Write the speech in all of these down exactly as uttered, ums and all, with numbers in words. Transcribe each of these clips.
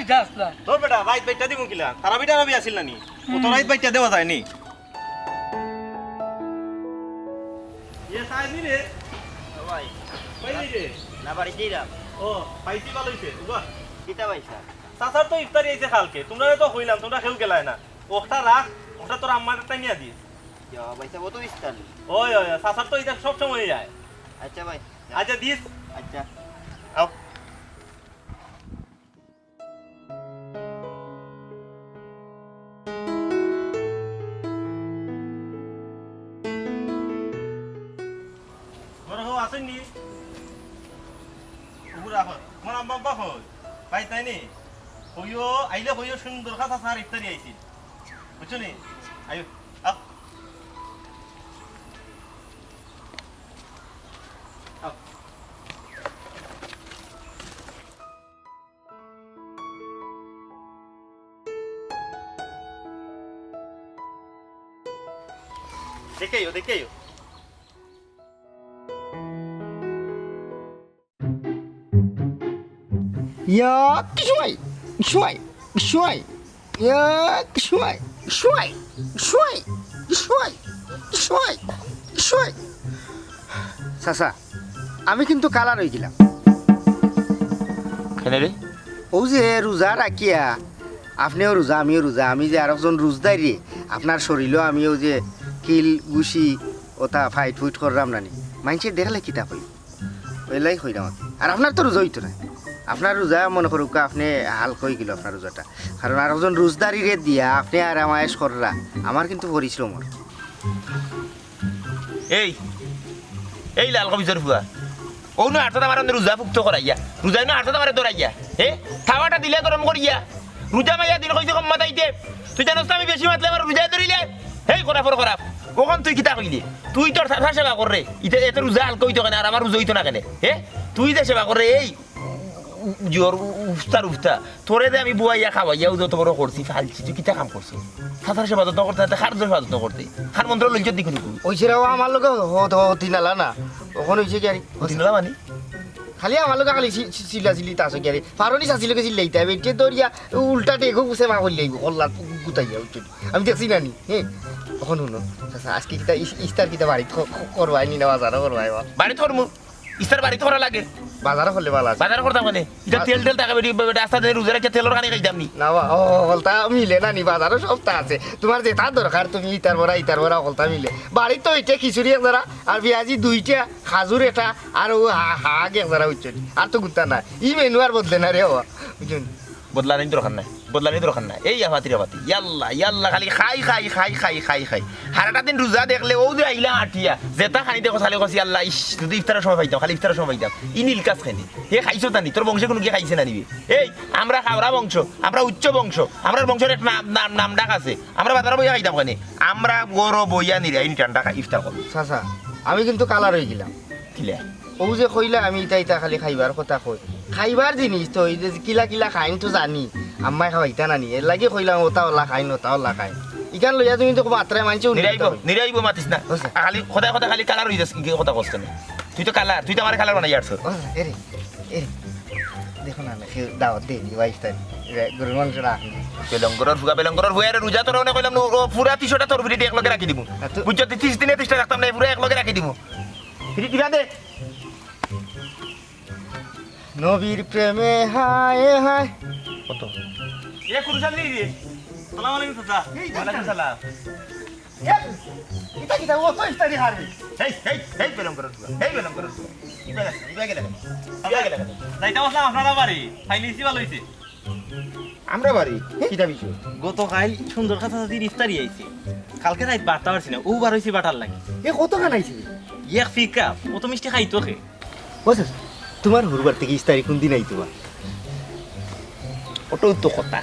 যাস না। তোর বেটা, রাইত বাইট্টা দিমু কিলা? তারাবি টারাবি আছিল না নি? অত রাইত বাইট্টা দেওয়া যায়নি। ইয়ে, সাহেব নি রে? ও ভাই। কই নি রে? না, বাড়িত যাইরাম। ও, পাইছি, ভালা অইছে। উবা। কিতা পাইছা? চাচার তো ইফতারি আইছে কালকে। তুমরারে তো কইলাম, তুমরা কেউ গেলায় না। ওটা রাখ, ওটা তোর আম্মার একটা নিয়া দিস। ইয়া, ভাই সাহেব, ও তো ইফতার। ওই, ওই, ওই, চাচার তো ইটা সব সময় যায়। আচ্ছা ভাই। আচ্ছা, দিস। আচ্ছা। আও। বড় হো, আসেননি? উপরে আহ। তোমার আব্বা আব্বা হই? ভাই, তাই নি? হইও, আইলে হইও, সুন্দর কথা স্যার ইফতারি আইছি। বুঝছো নি? আইও, আহ। আহ। দেখে আইও, দেখে আইও। ইয়া, কিসুমাই, কিসুমাই, কিসুমাই। ইয়া, কিসুমাই, কিসুমাই, কিসুমাই, কিসুমাই, কিসুমাই, কিসুমাই। চাচা, আমি কিন্তু কালা রই গেলাম। কেনে রে? অউ যে রোজা রাখিয়া, আপনেও রোজা, আমিও রোজা, আমি যে আরকজন রোজদারি, আপনার শরীলো আমিও যে কিল, গুশি, ওটা ফাইট ফুইট করলাম না নি, মাইনষে দেখলে কিতা কইবো? অইলাই কইরাম আমি। আর আপনার তো রোজা অইতো নায়। আপনার রোজা মনে করুক্কা, আপনে হালকা অই গেলো আপনার রোজাটা। কারণ আরকজন রোজদারিরে দিয়া আপনে আর আমায় সররা, আমার কিন্তু পরিশ্রম অর। এই, এই লাল কমিজর ফুয়া, অউ নু আটটা আমার রোজা ফুক্ত করাইয়া, রোজায় নু আটটা আমার ধরাইয়া, হে? থাওয়াটা দিলে গরম করিয়া, রোজা মাইয়া দিন কইছে কম মাতাইতে, তুই জানোস না আমি বেশি মাতলে আমার রোজায় ধরিলে, হেই খরাফর খরাফ, অখন তুই কিতা কইলি? তুই তোর চাচার সেবা কররে, ইতে এতে রোজা হালকা অইতো কেনে, আর আমার রোজা অইতো না কেনে? হে, তুই যে সেবা কররে, এই উ-, উ-, জোর উ-, উফতার উফতা, তোরে যে আমি বুয়াইয়া খাওয়াইয়া যত বড় করছি, ফালছি, তুই কিতা কাম করছস? চাচার সেবা যত্ন করতে, তাতে কার সেবা যত্ন করতে? কার মন্ত্র লইছত নি কুনু কুনু? অইছে রে, ও আমার লগে হ-, হ-, হতি নালা না, অখন অইছে কি আরে? হতি নালা মানে? খালি আমার লগে খালি চি-, চি-, চিল্লা চিল্লি তাস কি আরে? পারো নি চাচির লগে চিল্লাইতা, বেটিয়ে ধরিয়া উল্টা টেকো গুছে মা করলে আইবো, কল্লা গুতাইয়া উঠছে। আমি দেখছি না নি, হে? অখন হুনো, চাচা, আজকে কিতা ইস-, ইফতার কিতা বাড়িত ক-, ক-, করবায় নি না বাজারো করবায় বা? বাড়িত করমু। ইফতার বাড়িত করা লাগে। বাজারো করলে ভালা আছে। বাজারো করতাম কেনে? ইতা তেল টেল থাকে বেটি, বেটি, আস্তা দিনে রোজা রাখিয়া তেলর কানি খাইতাম নি? না বা, ও, হকলতা মিলে না নি, বাজারো সবতা আছে। তুমার যেতা দরকার তুমি ইতার বড়া, ইতার বড়া হকলতা মিলে। বাড়িত তো ইটা খিচুড়ি এক জারা, আর পিয়াজি দুইটা, খাজুর এটা, আর ও হা-, হাগ এক জারা, বুঝছো নি? আর তো গুতা নাই। ই মেনু আর বদলে না রে বাবা, বুঝছো নি? বদলানির দরকার নাই, বদলানির দরকার নাই। এই আফাতির আফাতি, ইয়াল্লা, ইয়াল্লা, খালি খাই, খাই, খাই। হারাটা দিন রোজা দেখলে, অউ যে আইলা আটিয়া, যেতা খানি দেখো, খালি কইছি, "আল্লাহ, ইস, যদি ইফতারের সময় পাইতাম, খালি ইফতারের সময় পাইতাম।" ই নীল কাজ খাইনি। হে খাইছো তা নি, তোর বংশে কুনু কি খাইছে না নিবে? এই, আমরা খাওরা বংশ, আমরা উচ্চ বংশ, আমরার বংশর এক নাম, নাম, নাম ডাক আছে। আমরা বাজারো বইয়া খাইতাম কেনে? আমরা ঘরো বইয়া নিরাই নি ঠান্ডা খা-, ইফতার করবো। চাচা, আমি কিন্তু কালা রই গেলাম। কিলা? অউ যে কইলা আমি ইতা ইতা খালি খাইবার কথা কই। খাইবার জিনিস তো, অউ যে কিলা কিলা খাইন তো জানি। আম্মায় খাওয়াইতা না নি। এর লাগি কইলাম ওতা ওলা খাইন, ওতা ওলা খাইন। ইখান লইয়া তুমি তো মাতরায় মানষে নিরাইব, নিরাইব মাতিস না। আচ্ছা। খালি কথায় কথায় খালি কালার অই যাস, কি কথা কস কেনে? তুই তো কালার, তুই তো আমারে কালার বানাই আটছস। আচ্ছা, এরে, এরে। দেখো না, না, কেউ দাওয়াত দেয়নি, বাইশ তারিখ। এরে, গরুর মাংস রাখনি। বেলঙ্গরর ফুয়া, বেলঙ্গরর ফুয়া, এরে রোজা তোর অনে কইলাম, ও, পুরা তিনশোটা তোর বিড়িটি এক লগে রাখি দিমু। আর তো বুঝছো, তুই তিরিশ দিনে তিরিশটা রাখতাম না, পুরা এক লগে রাখি দিমু। বিড়ি দিবা দে। নবীর প্রেমে হায় হায়। কত? এ কুরুশাল নেই রে। সালাম আলাইকুম চাচা। এই ওয়ালাইকুম সালাম। এ, ইতা কিতা? ও তো ইফতারি হারবে। হেই, হেই, হেই, বেলম করো তুই। হেই, বেলম করো তুই। ইবা গেলে, ইবা গেলে। ইবা গেলে। যাইতাম আসলাম আপনারা বাড়ি। ফাইলিছি ভালা অইছে। আমরা বাড়ি? কিতা বিষয়? গতকাল সুন্দর কথা চাচির ইফতারি আইছে। কালকে রাইত বারটা পারছি না। ও বার অইছে বাটার লাগি। এ কত খান আইছে? এক পিক আপ। অত মিষ্টি খাইতো কে? ও চাচা, তুমার হুরু বাড়ি থাকি ইফতারি কুন দিন আইতো বা? ওটাও তো কথা।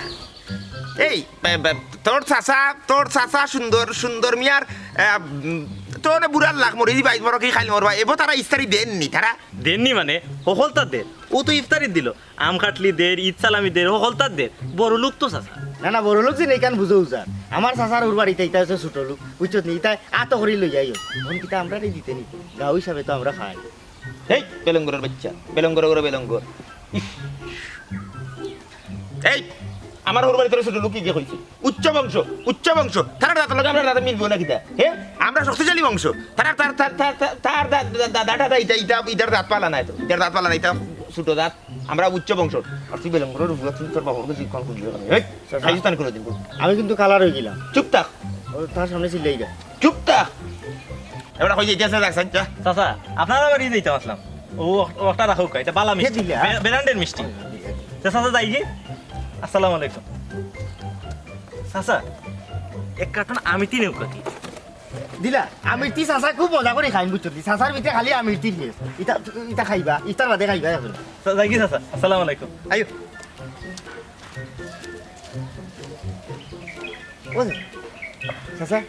এই, বে-, বে-, তোর চাচা, তোর চাচা সুন্দর, সুন্দর মিয়ার, আহ, উম, তো অনে বুড়ার লাখ মরি দি বাইত মরো কি খাইল মরবা? এবো তারা ইফতারি দেননি, তারা? দেননি মানে, হকলতা দের। ও তো ইফতারি দিল। আম কাটলি দের, ইদ সালামি দের, হকলতা দের। বড় লোক তো চাচা। না, না, বড় লোক যে নেই কান বুঝো উজার। আমার চাচার হুরু বাড়িত ইতা অইছে ছোট লোক। বুঝছত নি? ইতায় আতো করি লই যাইও। এখন কিতা আমরারে দিতে নি? গাঁও হিসাবে তো আমরা খাই। হেই, বেলঙ্গরের বাচ্চা, বেলঙ্গর করে বেলঙ্গর। ইস। এই, আমার হউর বাড়িত তোরে ছোট লোক কিগে কইছে? উচ্চ বংশ, উচ্চ বংশ। তারার দাঁতর লগে আমরার দাঁত মিলবো না কিতা? হে? আমরা শক্তিশালী বংশ। তারার, তার, তার, তার, তার, তার দা-, দা-, দা-, দাঁত, ইটা, ইটা, ইটার দাঁত পালা নাই তো। ইটার দাঁত পালা নাই, ইটা ছোট দাঁত। আমরা উচ্চ বংশ। আর তুই বেলঙ্গরর ফুয়া, তুই তোর বাবার কাছে কোন খুঁজবি ওখানে? এই, খাইছো তান করে দিন। আমি কিন্তু কালার অই গেলাম। চুপ থাক। ও, তার সামনে চিল্লাই গা। চুপ থাক। এবার কই যাইতেছে, রাখ, সাইডটা। চাচা, আপনারা বাড়ি যাইতাম আসলাম। ও, ও একটা রাখুক, এটা বালা মিষ্টি। দিলে, হ্যাঁ? বে-, ব্র্যান্ডের মিষ্টি। তে চাচা, যাই কি? আসসালামু আলাইকুম। চাচা, এক কার্টন আমিরতি নেউক্কা কি? দিলা, আমিরতি চাচা খুব মজা করি খাইন, বুঝছো নি? চাচার ভিতরে খালি আমিরতির ফেস। ইটা, ইটা খাইবা, ইফতার বাদে খাইবা এখন। চা-, যাই কি চাচা? আসসালামু আলাইকুম। আইও। ও চাচা,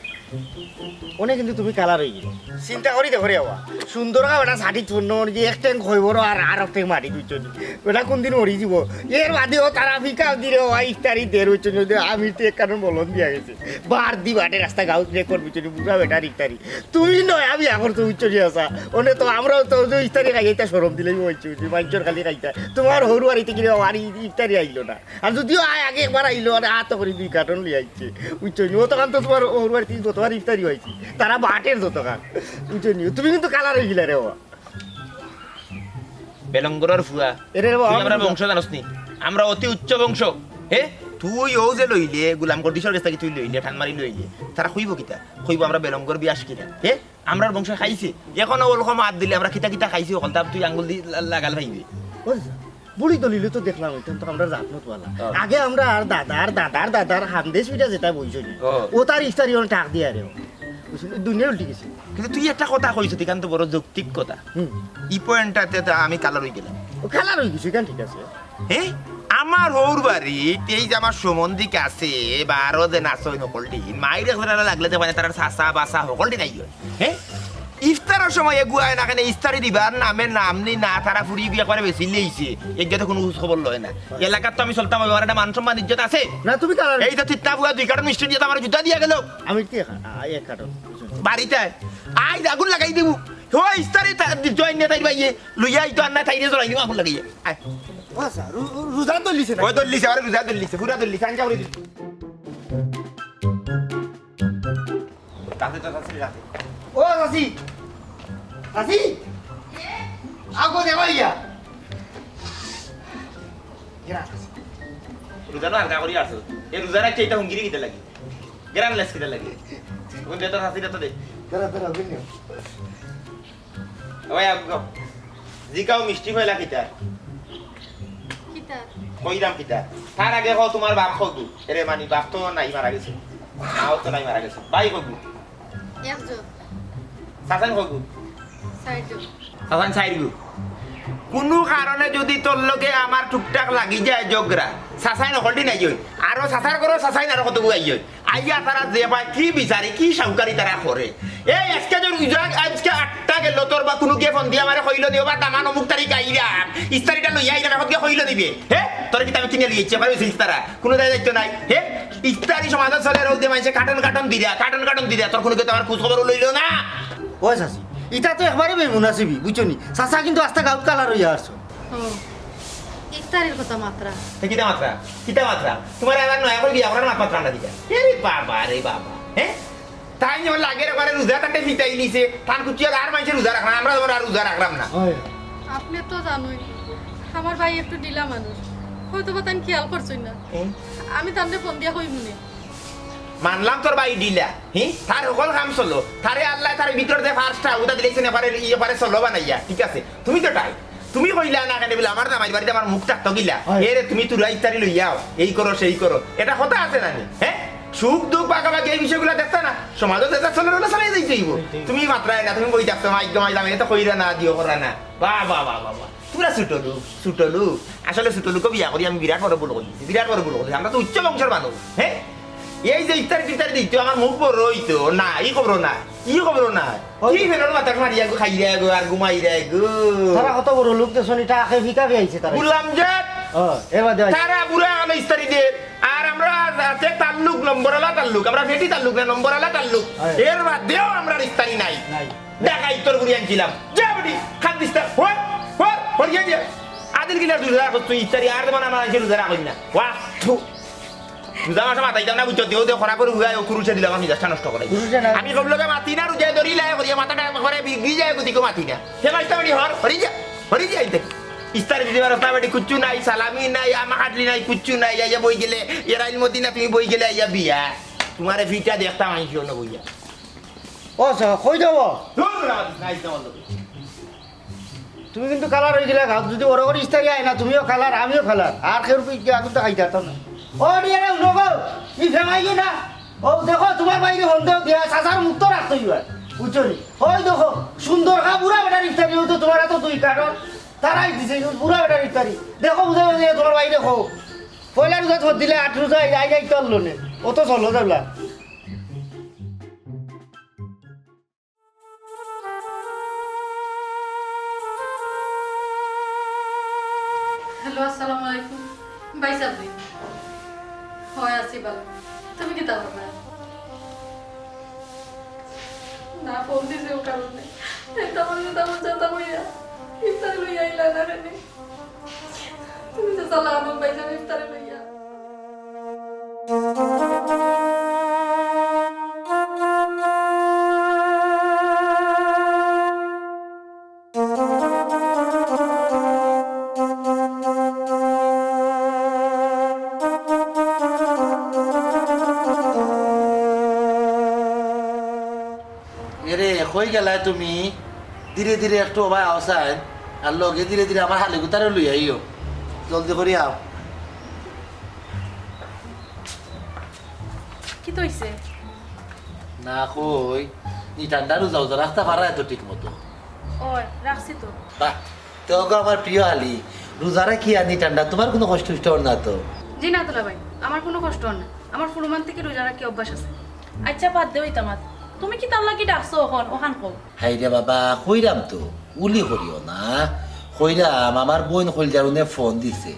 অনে কিন্তু তুমি কালার অই গেলে। চিন্তা করি দেখো রে বাবা, সুন্দর বেটা ছাটি চূর্ণ, অনে যে এক ট্যাঙ্ক হইব আর আর এক ট্যাঙ্ক মাটি, বুঝছো নি? বেটা কোন দিন মরি যাব। এর বাদেও তারা ফিকা দিলে ও ইফতারি দের, বুঝছো নি? আমিরতি এক কার্টন বলন দিয়া গেছে। বার দি বাটে রাস্তা গাউত রেকর্ড, বুঝছো নি? বুড়া বেটার ইফতারি। তুমি নয়া বিয়া করছো, বুঝছো নি চাচা? অনে তো আমরাও তো যে ইফতারি খাইয়া ইতা শরম দিলেই হইছে, বুঝছো নি? মাইনষর খালি খাইতা। তুমার হউর বাড়িত গেলে আর ই-, ইফতারি আইলো না। আর যদিও আয় আগে একবার আইলো, আরে আতো করি দুই কার্টন লই আইছে। বুঝছো নি? অতখান তো তুমার হউর বাড়িত গতবার ইফতারি অইছে। তারা বাটের যতখান। বুঝছো নি? তুমি কিন্তু কালার অই গেলা রে বাবা। বেলঙ্গরর ফুয়া। এরে রে বাবা, তুই আমরার বংশ জানোস নি? আমরা অতি উচ্চ বংশ। হে? তুই অউ যে লইলে, গুলাম গর্দিশর গেছ থাকি তুই লইলে, টান মারি লইলে। তারা কইবো কিতা? কইবো আমরা বেলঙ্গর বিয়াস কিনা। হে? আমরার বংশে খাইছে। এখনো ওলকম আত দিলে আমরা কিতা কিতা খাইছি, অকলতা তুই আঙ্গুল দি লা-, লাগাল পাইবে। বুড়ি দলিলে তো দেখলাম, অইতাম তো আমরা জাত মত বালা। হ্যাঁ। আগে আমরা আর দাদার, দাদার, দাদার হান্দেশ পিঠা যেটা বইছনি। হ্যাঁ। ও তার ইফতারি অনে টাক দিয়া রে। বুঝলি? দুনিয়া উল্টি গেছে। কিন্তু তুই একটা কথা কইছ, ইখান তো বড় যৌক্তিক কথা। হুম। ই পয়েন্টটাতে তো আমি কালার অই গেলাম। ও কালার অই গেছে, ইখান ঠিক আছে। হে? আমার হউর বাড়িত এই যে আমার সম্বন্ধিক আছে, বা আরো যে নাচইন হকলটি, মাইর এক জেলা লাগলে যে মানে তারার চাচা, বাচা হকলটি নাই হয়। হে? ইফতারর সময় এগুয়ায় না কেনে ইফতারি দিবার নামে নাম নি না, তারা ফুরি বিয়া করে বেশি লেইছে। এগুয়াতে কুনু খোঁজ খবর লয় না। এলাকাত তো আমি চলতাম, আমার একটা মান সম্মান ইজ্জত আছে। না, তুমি কালার এই যে তিত্তা ফুয়া দুই কার্টন মিষ্টি দিয়া তো আমার জুতা দিয়া গেল। আমি কি খা-, আ, এক কার্টন। বাড়িত আয়। আইজ আগুন লাগাই দিমু। ও ইফতারি তা-, দিত আইন না তাইর ভাইয়ে। লইয়া আইতো আর না তাইরে জ্বলাই দিমু আগুন লাগাইয়া। আয়। ও আচ্ছা, রু-, রু-, রোজা ধরলিছে না? ওই ধরলিছে, আরে রোজা ধরলিছে, পুরা ধরলিছে, আঞ্জা করে দিল। রাতে তো রাতে, রাতে। ও চাচি! চাচি! আগো দেখো ইয়া। গেরা। রোজা না হালকা করি আসো। এ রোজা রাখছে এটা হুঙ্গিরি কিতা লাগি? গেরান লেস কিতা লাগি? কোন দে তো চাচি দে তো দে। দাঁড়া, দাঁড়া, ওই নিও। ওই আগুন। জিকাও মিষ্টি কইলা কিতা? কিতা? কইরাম কিতা? তার আগে কও তুমার বাপ কতগু? এরে মানি বাপ তো নাই, মারা গেছে। মাও তো নাই, মারা গেছে। ভাই কতগু? একজন। চাচাইন কতগু? চাইরজন। চাচাইন চাইরগু। কুনু কারণে যুদি তোর লগে আমার টুকটাক লাগি যায় ঝগড়া, চাচাইন হকলটি নাই অই। আরো চাচার ঘরো চাচাইন আরো কতগু আই অই। আইয়া তারা যে পায় কি বিচারি, কি সাউকারি তারা করে। এই আজকে যে রোজা, আজকে আটটা গেল, তোর বা কুনু গিয়ে ফোন দিয়া আমারে কইলো নি, "ও বা দামান অমুক তারিখ আইরাম, ইফতারিটা লইয়া আইরাম", এখন গিয়ে কইলো নিবে। হে? তোর কিতা আমি কিনে লইয়া ইচ্ছে পারে ইফতারা? কুনু দায় দায়িত্ব নাই। হে? ইফতারি সমাজে চলে রোদে মাইনষে কার্টন কার্টন দিরা, কার্টন কার্টন দিরা, তোর কুনু কিতা আমার খোঁজ খবর লইলো না। ও চাচি, ইটা তো একবারে বেমুনাসিবি, বুঝছো নি? চাচা কিন্তু আস্তা গাউত কালার অইয়া আরছো। ও, ইফতারির কথা মাতরা। তে কিতা মাতরা? কিতা মাতরা? তুমার আবার নয়া করি বিয়া করার মাত মাতরা না দিতা। এরে বাবা রে বাবা, হে? তাইন যেমন লাগের একবারে রোজা তাতে ফিতাই নিছে, তান কুচিয়া আর মাইনষে রোজা রাখরা, আমরা যেমন আর রোজা রাখরাম না। অয়। আপনে তো জানইন, আমার ভাই একটু ঢিলা মানুষ, হয়তো বা তাইন খেয়াল করছইন না। হুম। আমি তানরে ফোন দিয়া কইমুনে। মানলাম তোর ভাই ঢিলা, হি? তার হকল কাম চলো, তারে আল্লায় তার ভিতর যে ফার্স্টটা, ওটা দিলেইছে না পারে, ইয়ে পারে চলো বানাইয়া, ঠিক আছে? তুমি তো তাই, তুমি কইলা না কেনে বুলে আমার জামাইর বাড়িত আমার মুখ থাকতো কিলা? অয়। এরে তুমি তুরা ইফতারি লইয়াও, এই করো সেই করো, এটা কথা আছে না নি? হে? সুখ দুখ ভাগাভাগি এই বিষয়গুলা দেখতা না, সমাজো যেটা চলে ওটা চালাই যাইতে অইবো। তুমি মাতরায় না, তুমি বই থাকতো, মাইক মাইলাম, এটা কইরা না, দিও করা না। বাহ, বাহ, বাহ, বাহ, বাহ। তুমরা ছোট লোক, ছোট লোক। আসলে ছোট লোকও বিয়া করি আমি বিরাট বড় ভুল করিছি, বিরাট বড় ভুল করিছি। আমরা তো উচ্চ বংশর মানুষ, হে? এই যে ইফতারি টিফতারি দিত, আমার মুখ বড় অইতো না, ই খবর না, ই খবর না। কি ফেরর মাথা মারিয়া গো, খাইরা গো, আর ঘুমাইরা গো। তারা কত বড় লোক দেখছো নি, টাকা ফিকা পেয়ে আইছে তারা। গুলাম জাত। ও, এবার দেওয়া। তারা বুড়া আলো ইফতারি দে, আর আমরা রাতে তাল্লুক, নম্বর আলা তাল্লুক, আমরা ফেটি তাল্লুক না, নম্বর আলা তাল্লুক। হ্যাঁ। এর বাদেও আমরা ইফতারি নাই। নাই। ঢাকা ইফতার করি আনছিলাম। যা বেটি, খান দিস না। হর, হর, হর গিয়া দিয়া। আদিল কিলা রোজা রাখছ তুই ইফতারি আর দেবা না, মানুষে রোজা রাখইন না। ওয়াহ, থু। রোজা মাসে মাতাইতাম না, বুঝছো? দেও দেও খরা করে উগায়, ও কুরুশে দিলাম আমি, মেজাজটা নষ্ট করে। কুরুশে না। আমি কবলকে মাতি না, রোজা ধরি লাই, করিয়া মাথাটা একবারে বিগড়ি যায়, গতিকে মাতি না। সে মাইস্তা বেটি হর, হরি যা, হরি যা, এই দেখ। ইফতারি দিতে পারো না বেটি, কুচ্ছু নাই, সালামি নাই, আমা খাটলি নাই, কুচ্ছু নাই, আইয়া বই গেলে, এরাইল মদিনা তুমি বই গেলে, আইয়া বিয়া। তোমারে ফিটা দেখতাম আমি, শোনো বইয়া। ও, স-, কই দেবো? দূর, রাত নাই, তোমার লোকে। তুমি কিন্তু কালার অই গেলা, গাঁত যদি বড় করে ইস্তারি আয় না, তুমিও কালার, আমিও কালার। আর কেউর পিঠে আগুন তো খাইতে পারতাম না। ও, ডিয়ারে, উনো গো, ই ফেমাইও না। ও, দেখো, তোমার বাইরে হন্দেও দিয়া, চাচার মুখ তো রাখতে হইবে। বুঝছো নি? ওই দেখো, সুন্দর খা, বুড়া বেটার ইফতারি হতো, তোমার এত দুই কার্টন। তারাই দিছে, বুড়া বেটার ইফতারি। দেখো, বুঝা যায়, তোমার বাইরে খো। পয়লা রোজা তো দিলে, আট রোজা, আই, আই, আই, চললো নে। ও তো চলো, যাবলা। হ্যালো, আসসালামু আলাইকুম। ভাই সাহেব, হয় আছি ভালা। তুমি কিতা কররায়? না, ফোন দিছে ও কারণে। এটা বললে তো আমার কথা হইয়া ইফতার লইয়া আইলা না কেনে? তুমি তো চালা আমার ভাই সাহেব ইফতারে লইয়া। এরে, কই গেলায় তুমি? ধীরে ধীরে একটু অবায় আওছাইন, আর লগে ধীরে ধীরে আমার হালিগুতারে লই আইও। জলদি করি আও। কিতা অইছে? না কই, নি ঠান্ডা রোজা উজা রাখতা পাররায় তো ঠিক মতো? অয়, রাখছি তো। বাহ, তে ওগো আমার প্রিয় আলী, রোজা রাখিয়া নি ঠান্ডা, তোমার কুনু কষ্ট টষ্ট অর না তো? জি না দুলাভাই, আমার কুনু কষ্ট অর না। আমার ফুরুমান থাকি রোজা রাখি অভ্যাস আছে। আইচ্ছা, বাদ দেও ইতা মাত। তুমি কিতার লাগি ডাকছো অখন, অখান কও। হায়রে বাবা, কইরাম তো, উলি করিও না। কইরাম, আমার বইন কইলজার উনে ফোন দিছে।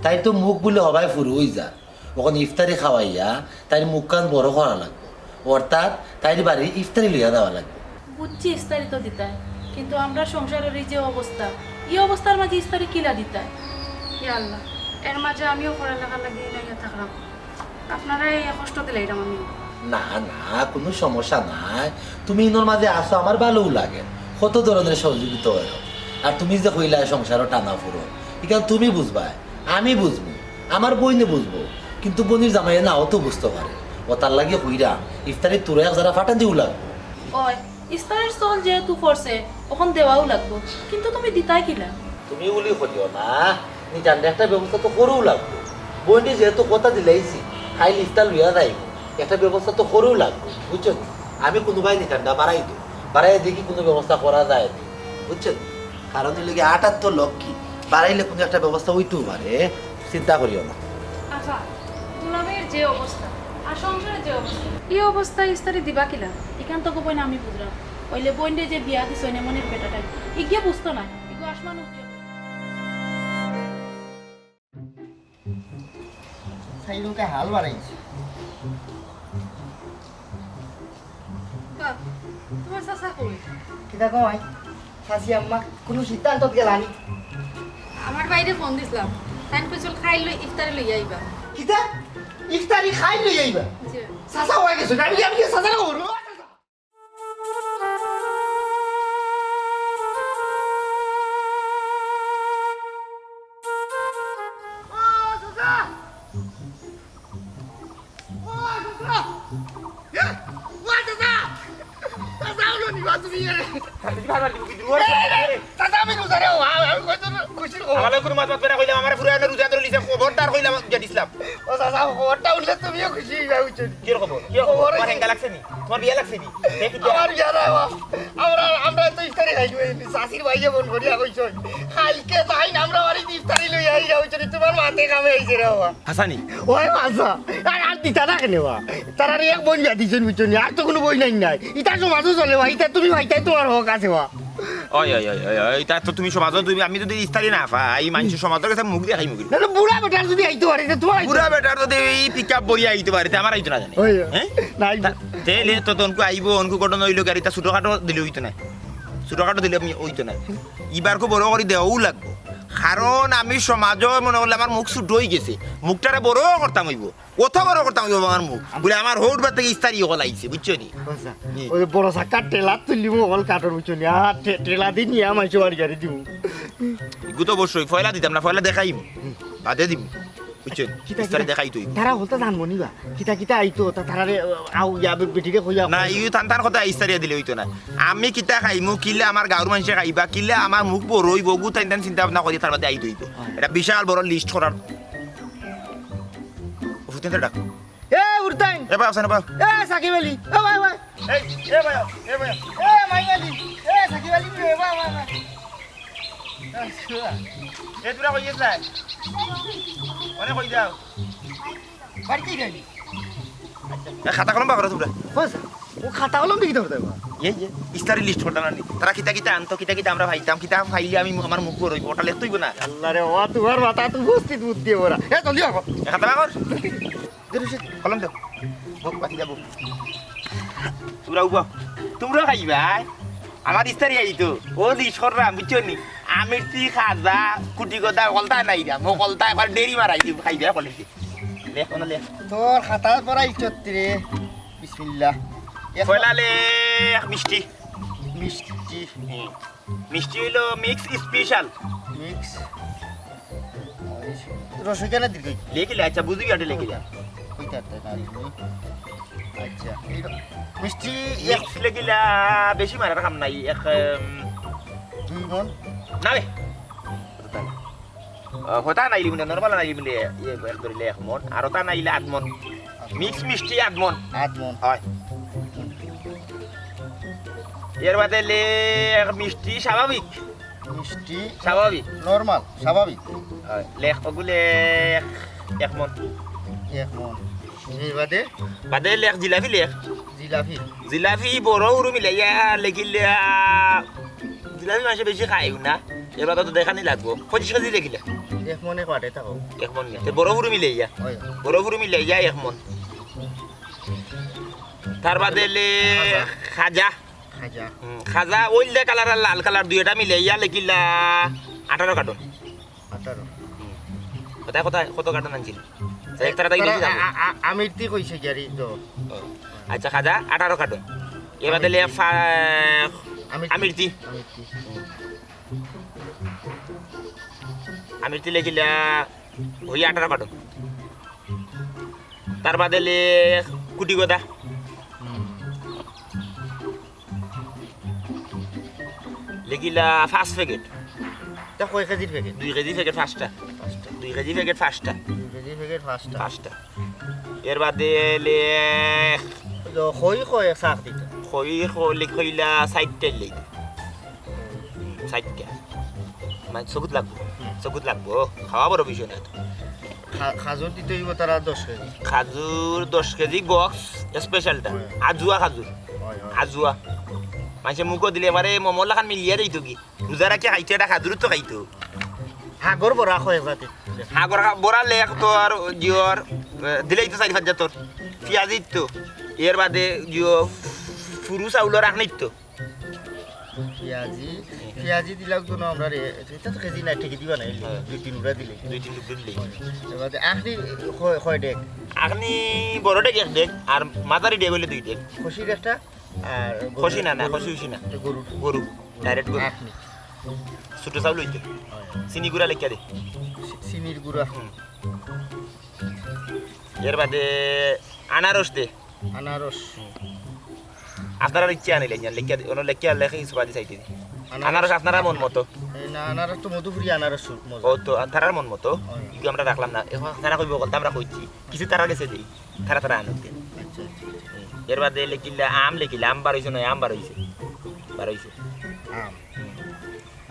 তাইর তো মুখ বুলে হবায় ফুরু অইযার। অখন ইফতারি খাওয়াইয়া তাইর মুখখান বড় করা লাগবো, অর্থাৎ তাইর বাড়ি ইফতারি লইয়া যাওয়া লাগবো। বুঝছি, ইফতারি তো দিতায়, কিন্তু আমরার সংসারর ই যে অবস্থা, ই অবস্থার মাঝে ইফতারি কিলা দিতায়? ইয়া আল্লাহ, এর মাঝে আমিও পড়ালেখার লাগি ইনো আইয়া থাকরাম, আপনারারে এই কষ্ট দিলাইরাম আমি। না না, কুনু সমস্যা নাই, তুমি ইনোর মাঝে আছো, আমার ভালাউ লাগে, কত ধরনের সহযোগিতা অয়। আর তুমি যে কইলায় সংসারো টানা ফুরো, ইখান তুমি বুঝবায়, আমি বুঝমু, আমার বইনে বুঝবো, কিন্তু বইনর জামাইয়ে নাও তো বুঝতো পারে। অতার লাগি কইরাম, ইফতারির তুরা এক জারা ফাটান দিউ লাগবো। অয়, ইফতারির চল যেহেতু পড়ছে, অখন দেওয়াউ লাগবো, কিন্তু তুমি দিতায় কিলা? তুমি উলি করিও না, নি ঠান্ডা একটা ব্যবস্থা তো করু লাগবো। বইনরে যেহেতু কথা দিলাইছি, কাইল ইফতার লইয়া যাইমু, একটা ব্যবস্থা তো করু লাগবো, বুঝছো নি? আমি কুনুবায় নি ঠান্ডা বাড়াই দিমু, বাড়াইয়া দেখি কুনু ব্যবস্থা করা যায় নি। বুঝছো নি? কারণ অইলো গি আটাত্তর লক্ষ্মী, বাড়াইলে কুনু একটা ব্যবস্থা অইতেউ পারে, চিন্তা করিও না। আফা, দুলাভাইর যে অবস্থা, আর সংসারর যে অবস্থা, ই অবস্থায় ইফতারি দিবা কিলা? ইখান তো গো বইন আমি বুঝরাম। অইলে বইনরে যে বিয়া দিছইন এমন এক বেটাটাই, ইগিয়ে বুঝতো নায়, ইগু আসমান উঠিয়া। সাইডুকে হাল বাড়াইছে। বাহ, তোমার চাচা কই? কিতা কও আই? চাচি আম্মা, কুনু সিদ্ধান্তত গেলানি? আমার ভাইরে ফোন দিছলাম, তাইন কইছইন কাইল লই ইফতারি লইয়া আইবা। কিতা? ইফতারি কাইল লইয়া আইবা? জি। চাচা অই গেছইন, আমি, আমি চাচারে খবর। ও চাচা! ও চাচা! এ, ও চাচা! চাচা, অনো নি বা তুমি, এ। চাচা, আমি রোজা রে, ও, আমি কইতো খুশির খবর। আমারে কুনু মাত মাতবে না কইলাম, আমারে ফুরায় না রোজা ধরিলিছে, খবরদার কইলাম, বুঝাই দিছলাম। ও চাচা, খবরটা হুনলে তুমিও খুশি অইবা, বুঝছো নি? কিয়র খবর? কিয়র খবর? খবর তোমার অইছে হেঙ্গা লাগছে নি? তোমার বিয়া লাগছে নি? এ কিতা? আমার বিয়া নায় বা। আমরা, আমরা তো ইফতারি খাইমু, এই চাচির ভাইয়ে ফোন করিয়া কইছইন। কাইলকে তাইন আমরার বাড়িত ইফতারি লইয়া আইরা, বুঝছো নি? তোমার মাতে কামে আইছে রে বাবা। হাছা নি? অয় হাছা। আর, আর দিতা না কেনে বা? তারার এক বইন বিয়া দিছইন, বুঝছো নি? আর তো কুনু বইন নাই। ইতা সমাজো চলে বা, ইতা তুমি পাইতায় তোমার হক আছে বা। অয়, অয়, অয়, অয়, অয়, ইতা তো তুমি সমাজো, তুমি, আমি যদি ইফতারি না পাই, মানষর সমাজর গেছে মুখ দেখাইমু কিলা? না, না, বুড়া বেটার যদি আইতো পারে, তে তোমার আইতো। বুড়া বেটার যদি ই পিকআপ ভরিয়া আইতো পারে, তে আমার আইতো না জানি। অয়, অয়। হ্যাঁ? না, আইতো। তা, তে লে তো তনকু আইবো, অনকু ঘটনা অইলো, গাড়িটা ছোটখাটো দিলে অইতো নায়। ছোটখাটো দিলে আমি অইতো নায়। ইবারকু বড় করি দেওয়াউ লাগবো। কারণ আমি সমাজো মনে করলে আমার মুখ ছুটো অইগেছে, মুখটারে বড় করতাম অইবো, অত বড় করতাম অইবো আমার মুখ। বুলে আমার হউর বাড়ি থাকি ইস্তারি অকল আইছে, বুঝছো নি? আচ্ছা, জি। ওই যে বড় চাক্কার ঠেলা তুলিমু অকল কাঠর, বুঝছো নি? আর ঠে-, ঠেলা দি নিয়া মাইনষর বাড়ি গাড়ি দিমু। ইগু তো অবশ্যই পয়লা দিতাম না, পয়লা দেখাইমু, বাদে দিমু, বুঝছো নি? কিতা, ইস্তারি কিতা? দেখাইতো অইবো। তারা অকলতা জানবো নি বা? কিতা কিতা আইতো, তা তারারে, আও, ইয়া, বে-, বেটিরে কইয়া না, কইয়া। ইউ তান তান কথা ইস্তারিয়া দিলে অইতো না। আমি কিতা খাইমু, কিলা আমার গাঁওর মানষে খাইবা, কিলা আমার মুখ বড় অইবো, অগু তাইন তান চিন্তা ভাবনা করি তার বাদে আইতো অইবো। হয়। এটা বিশাল বড় list করার। ফুতেন ডাক। এ, উঠতাইন। এ ভাই, আছেন ভাই? এ, সাকিব আলী। এ ভাই, ভাই। এই, এ ভাই, এ ভাই। এ, মাই আলী। এ, সাকিব আলী, এ ভাই, ভাই, ভাই। এ, তোরা কই গেছিলায়? অনে কই যাও? বাড়িত গেলি? এ, খাতা কলম বার করো তোমরা। কই স্যার? ও খাতা কলম দেখি ধরতে পারবা? এই যে, ইস্তারি list করতাম না নি। তারা কিতা কিতা আনতো, কিতা কিতা আমরা পাইতাম, কিতা পাইলে আমি মু-, আমার মুখ বড় অইবো, ওটা লেখতে অইবো না। আল্লাহ রে, ও তোমার মাথা তো উপস্থিত বুদ্ধি ওরা। এ, জলদি আও। এ, খাতা বার কর। দে রশিদ, কলম দেও। বউক, বাকি যাবো। তোমরা উবা। তোমরা খাইবায়? আমার ইস্তারি আইতো। ও দি সররাম, বুঝছো নি? আমিরতি, খাজা, কুটি গদা, অকলতা নাই রা। মো অকলতা একবার ডেরি মারাই দিব, খাইবায় অকলে। লেখ, অনো লেখ। তোর খাতা পড়া ইচ্ছত রে। বিসমিল্লাহ। এক পয়লা লেখ মিষ্টি। মিষ্টি। হুম। মিষ্টি অইলো mix special। Mix। রসই কেনে দীর্ঘ ই? লেখিলে, আচ্ছা, বুঝি গেলে লেখিলে। ওইটা একটা না, তুমি। আচ্ছা, এই র-, মিষ্টি এক mix লেখিলা বেশি মারার কাম নাই, এক, উম, দুই মন? না রে। অতটা না। আহ, হতা নাইলে মানে, normal নাইলে মানে, ইয়ে, এক ধরিলে এক মন, আর হতা নাইলে আধ মন। Mix মিষ্টি আধ মন। আধ মন। হয়। এর বাদে লেখ মিষ্টি স্বাভাবিক। মিষ্টি স্বাভাবিক। Normal, স্বাভাবিক। হয়। লেখ অগুলে এক, এক মন। এক মন। এর বাদে? বাদে লেখ জিলাপি লেখ। জিলাপি। জিলাপি বড় হুরু মিলাইয়া লেখিলে, আহ, জিলাপি মানষে বেশি খাইও না। এর বাদে তো দেখানি লাগবো। পঁচিশ কেজি লেখিলে। এক মনে কয়টা থাকো? এক মন নি। তে বড় হুরু মিলাইয়া। হয়। বড় হুরু মিলাইয়া এক মন। তার বাদে লে খাজা। খাজা। খাজা। হুম, খাজা ওইলদা কালার আর লাল কালার দুইটা মিলাইয়া লেখিলা আঠারো কার্টন। আঠারো। হুম। কোথায়, কোথায়, কত কার্টন আনছিল? এক তাড়াতাড়ি তারা বেশি যাবো। আ-, আ-, আমিরতি কইছে কি আর এই তো। ও। আচ্ছা, খাজা আঠারো কার্টন। এর বাদে লে আমিরতি। ফা-, আমিরতি। আমিরতি। আমিরতি। হুম। আমিরতি লেখিলা ওই আঠারো কার্টন। তার বাদে লেখ কুটি গদা। হুম। লেখিলা পাঁচ প্যাকেট। তা কয় কেজির প্যাকেট? দুই কেজি প্যাকেট পাঁচটা। পাঁচটা। দুই কেজি প্যাকেট পাঁচটা। দুই কেজি প্যাকেট পাঁচটা। পাঁচটা। এর বাদে লেখ তো কই কয় শাক দিত? কই ক-, লেখ কইলা চাইরটা লেখ। চাইরটা। মানে চকুত লাগবো। হুম। চকুত লাগবো। খাওয়া বড় বিষয় না তো। খা-, খাজুর দিতে অইবো তারা দশ কেজি। খাজুর দশ কেজি বক্স, স্পেশালটা। হয়। আজুয়া খাজুর। হয়, হয়। আজুয়া। মানষে মুখো দিলে এবারে মোমো লাখান মিলিয়া দিত কি? রোজা রাখি খাইতো, এটা খাজুর তো খাইতো। হাগর বড়া কয় জাতি। হাগর খা-, বড়া লেখ তো আর জিওর, এ, দিলেই তো চারি পাঁচ জাতর। পিয়াজিত তো। এর বাদে জিও ফুরু চাউলর আখনিত তো। পিয়াজি, পিয়াজি দিলাও তো না আমরা রে, এটা তো কেজি না, ঠেকি দিবা না, এই হ্যাঁ। দুই তিন উড়া দিলে। দুই তিন টুকরা দিলে। এবার আখনি কয়, কয় ডেগ? আখনি বড় ডেগ এক ডেগ, আর মাঝারি ডেগ অইলে দুই ডেগ। খসির একটা, আর গরু-, খসি না, না, গরু-, খসি উসি না। গরুর। গরু, direct গরু। আখনি। ছোট চাউল অইতো। হয়। চিনি গুড়া লেখিয়া দে। চি-, চিনির গুড়া। হুম। এর বাদে আনারস দে। আনারস। আপনারার ইচ্ছা আনিলে ইয়া লেখিয়া দি-, অনো লেখিয়া লেখি সুবাদি চাইতে দি। আনারস। আনারস আপনারার মন মতো। এই না, আনারস তো মধুপুরি আনারস মজা। ও তো, তারার মন মতো। হয়। কিন্তু আমরা রাখলাম না। এখন তারা কইবো বলতে আমরা কইছি। কিছু তারার গেছে দেই। তারা তারা আনতে। আচ্ছা, আচ্ছা, আচ্ছা। হুম। এর বাদে লেখিলা আম, লেখিলা আম বার অইছে নয়, আম বার অইছে। বার অইছে। আম।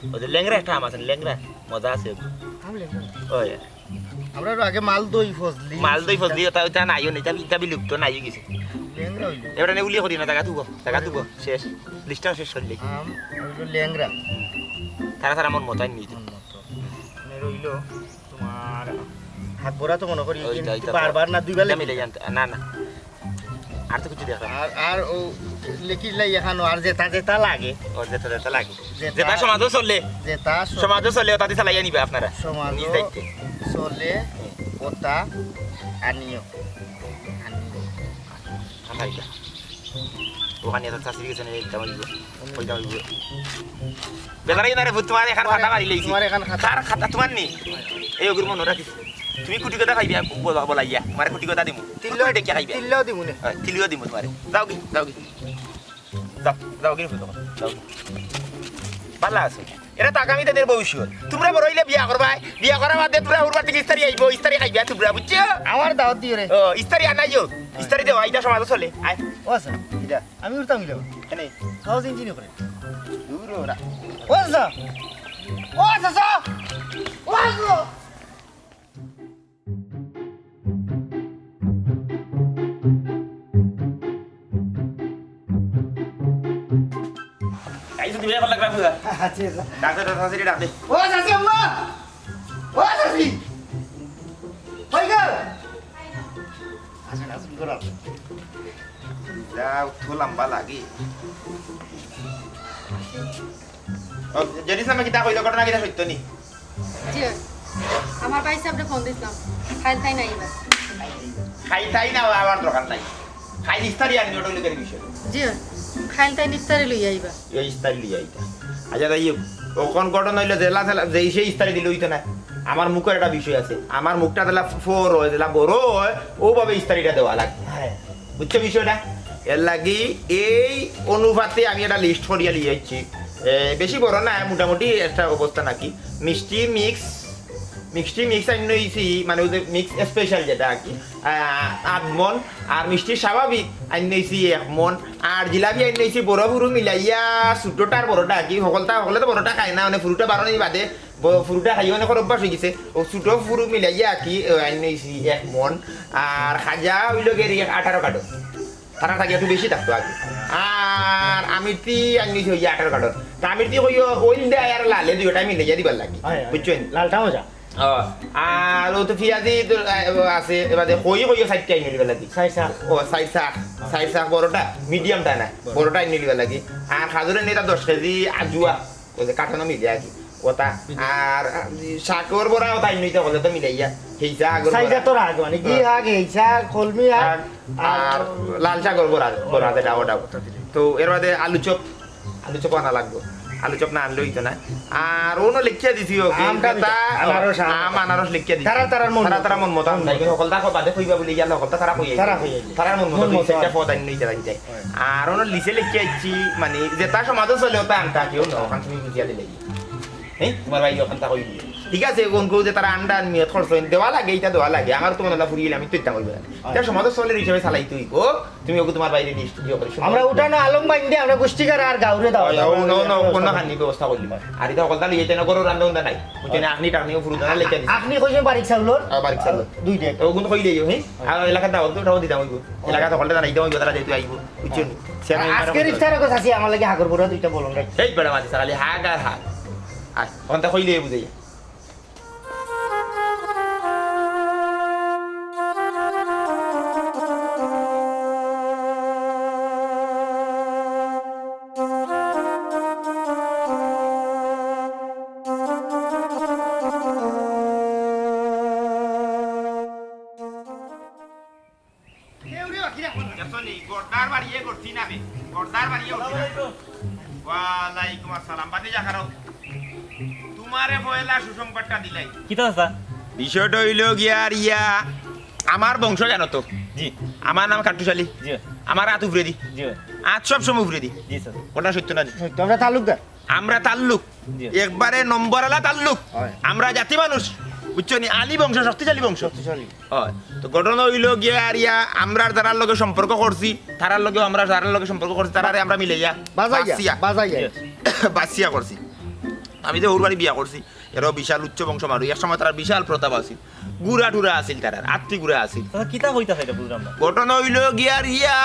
হুম। ওই যে লেংড়া একটা আম আছে, লেংড়া। মজা আছে ওগুলো। আম লেংড়া। ওই। আমরা আরো আগে মালদই ফজলি। মালদই ফজলি, ওটা, ওটা নাই, ওটা, এটা বিলুপ্ত নাই গেছে। লেংড়া অইলো। এবার নে উলিয়ে করি না, জায়গা তুবো, জায়গা তুবো, শেষ। লিস্টটা শেষ করলি। আম অইলো লেংড়া। তারা তারা মন মতো আইন নিতে। মন মতো। মানে রইলো তোমার হাত ভরা তো মনে করি, ওই, কিন্তু ওই, ওই। বারবার না, দুইবার এটা মিলে লেগে। জানতে, না, না। আর তো কিছু দেখলাম না। আর, আর ও লেখিলাই এখানো আর যেটা যেটা লাগে। ও, যেটা যেটা লাগে। যেটা যেটা সমাজও চলে। যেটা সমাজও চলে, ওটা দিয়ে চালাইয়া নিবা আপনারা। সমাজও নিজ দায়িত্বে। চলে, ওটা আনিও। আনিও। খাইবা। ওখানে তো চাষির গেছে নিয়ে দিতে হইব। কইতে হইব। বেচারা ইনারে ভূত তোমার এখান খাতা মারি লইছি। তোমার এখান খাতা। কার খাতা তোমার নি? এই ওগুর মনে রাখিস। তুমি কুটি কথা খাইবে, বলা-, বলাইয়া। তোমার কুটি কথা দিমু। তিল্লাও ডেকে খাইবে। তিল্লাও দিমু নে। হ্যাঁ, তিল্লাও দিমু তোমারে। যাও কি, যাও কি। যাও, যাও কি, যাও কি। ভালা আছো। এরা তো আগামী দিনের ভবিষ্যৎ। তোমরা বড় হইলে বিয়া করবায়, বিয়া করার বাদে তোমরা হুরবার থেকে ইস্তারি আইবো, ইস্তারি খাইবে তোমরা, বুঝছো? আমার দাওয়াত দিও রে। ও, ইস্তারি আনাইও। ইস্তারি দেওয়া, এটা সমাজে চলে। আয়। ও আচ্ছা, এটা আমি উঠতাম গেলাম। কেনে? খাওয়া চিনচিনি করে। দূর ওরা। ও আচ্ছা। ও আচ্ছা, আচ্ছা। ও আচ্ছা। এই যে তুমি এখন লাগবে পুরা। আচ্ছা, আচ্ছা। ডাক দে, ডাক দে, ডাক দে। ও চাচি আম্মা! ও চাচি! কই গো? আসুন, আসুন, ঘরে আসুন। যাও, তো লম্বা লাগে। ও, জেনিস, আমি কিতা কইলো, ঘটনা কিতা সত্য নি? জি, আমার ভাই সাহেবরে ফোন দিছিলাম, খাইল তাই নাই এবার। খাইল তাই না, আমার দরকার নাই। খাইল ইস্তারি আনি, ওটা লোকের বিষয়। জি, খাইল তাই ইস্তারি লইয়া আইবা। এই ইস্তারি লইয়া আইতা। আচ্ছা, তাই অখন ঘটনা হইলো, জেলা জেলা, যে সে ইস্তারি দিলে হইতো না। আমার মুখের একটা বিষয় আছে, আমার মুখটা জেলা ফোর হয়, জেলা বড় হয়, ওভাবে ইস্তারিটা দেওয়া লাগে। হ্যাঁ। বুঝছো বিষয়টা? এর লাগি এই অনুপাতে আমি একটা লিস্ট করিয়া লিয়ে আইছি। এ, বেশি বড় না, মোটামুটি একটা অবস্থা নাকি। মিষ্টি মিক্স, মিষ্টি মিক্স আইন হইছি, মানে ওই যে মিক্স স্পেশাল যেটা আর কি, আহ, আধ মন, আর মিষ্টি স্বাভাবিক আইন হইছি এক মন, আর জিলাপি আইন হইছি বড় ফুরু মিলাইয়া, ছোটটা আর বড়টা আর কি, হকলতা, হকলে তো বড়টা খায় না, মানে ফুরুটা বারো নেই বাদে, ব-, ফুরুটা খাইয়া অনেক অভ্যাস হয়ে গেছে, ও ছোট ফুরু মিলাইয়া আর কি, ও আইন হইছি এক মন, আর খাজা হইল গেরি আঠারো কার্টন। তারা থাকি একটু বেশি থাকতো আগে। আর আমিরতি আইন নিছি হইয়া আঠারো কার্টন। তা আমিরতি কইও ওইল দে আর লালে দুইটা মিলে যা দিবার লাগি। হয়, হয়। বুঝছো নি? লালটা মজা। ও, আর ও তো ফিয়াজি তো, আহ, আছে, এবারে কই কইও সাইডটা আইন দিবার লাগি। সাইড শাক। ও, সাইড শাক, সাইড শাক বড়টা, মিডিয়ামটা না, বড়টা আইন দিবার লাগি। আর খাজুরের নেতা দশ কেজি আজুয়া। ওই যে কাঠানো মিলে আর কি। ওটা। আর, আহ, শাকর বড়া ওটা আইন নিতে হলে তো মিলাইয়া। হেইসা আগর সাইজা বড়া। তো রাগ, মানে কি হ্যাঁ। আগ, হেইসা, কলমি আগ, আর, আর আর লাল শাকর বড়া, বড়া যেটা ওটা। তো এর বাদে আলু চপ, আলু চপ আনা লাগবো। আলু চপ না আনলে হইতো না। আর অন্য লিখিয়া দিছি, ওকে, আমটা এটা, আনারস, আম, আনারস। আনারস লিখিয়া দিছি। তারা, তারার মন তারা, মতো। তারা মন মতো মন আনতাই। মতো। হকলতা কো বাদে কইবা বলে ইয়া না, হকলতা তারা কইয়া তারা দিবা। কইয়া দিবা। তারার মন মতো মন দুই মতো চারটা আনতাই। পদ আনি নিতে আনতাই। আর অন্য লিসে লিখিয়া আইছি, মানে, যেটা সমাজে চলে ওটা আনতা কেউ না, ওখান তুমি বুঝিয়া দিলে। হ্যাঁ, তোমার ভাই ওখান তা কইবি। ঠিক আছে, কোন কেউ যে তারা আন্ডা নিয়ত করছো, দেওয়া লাগে, এটা দেওয়া লাগে। আমার তো মনে হয় ফুরিয়ে আমি তো ইতা কইবো না। এটা সমাজে চলে হিসাবে চালাইতে হইব। তুমি ওকে তোমার বাইরে নিয়ে স্টুডিও করে শুনো। আমরা উঠানো আলম বাইন্দে, আমরা গোষ্ঠীকার আর গাউরে দাও। ওই, ও, না, না, কোনো খানি ব্যবস্থা করলি। আর এটা হকলতা লইয়া এটা না করো, রান্না উন্দা নাই। বুঝছো না, আখনি টাকনিও ফুরু দানা লেখা দিছে। আখনি কইছে বারিক চাউলর? আ, বারিক চাউলর। দুই ডেক। ওগুন কইলে, হ্যাঁ? আর এলাকা দাও, তো ওটাও দিতাম হইব। এলাকা তো হকলতা জানাইতাম হইব, তারা যেহেতু আইব। বুঝছো নি? সে আমি আজকের ইফতারে কথা আছে, আমার লাগি হাগর বড়া দুইটা বলুন রে। এই বেটা মাঝে খালি হাগ আর হাগ। আর কোনটা কইলে বুঝাই। দেখছো নি? গর্দার বাড়িয়ে করছি না রে। গর্দার বাড়িয়ে করছি না। ওয়ালাইকুম আসসালাম। বাতি যা খারাপ। তোমারে পয়লা সুসংবাদটা দিলাই। কিতা চাচা? বিষয়টা হইল গিয়া আর ইয়া, আমার বংশ জানো তো? জি। আমার নাম কাট্টুশালী। জি। আমার আত উপরেদি। জি। আত সব সময় উপরেদি। জি, স্যার। ওটা সত্য না? সত্য, আমরা তালুকদার। আমরা তাল্লুক। জি। একবারে নম্বর আলা তাল্লুক। হয়। আমরা জাতি মানুষ। বুঝছো নি? আলী বংশ, শক্তিশালী বংশ। শক্তিশালী। হয়। তো ঘটনা হইল গিয়া আর ইয়া, আমরা যারার লগে সম্পর্ক করছি, তারার লগে আমরা যারার লগে সম্পর্ক করছি, তারারে আমরা মিলাইয়া বাজাইয়া, বাসিয়া। বাজাইয়া। জি। বাসিয়া করছি। আমি যে হৌর বাড়ি বিয়া করছি, এরাও বিশাল উচ্চ বংশ মানুষ, এক সময় তারা বিশাল প্রতাপ আছিল, গুড়া টুরা আছিল, তারার আত্তি গুড়া আছিল। তারা কিতা কইতা চাইরা বুঝলাম না। ঘটনা হইল গিয়ার ইয়া,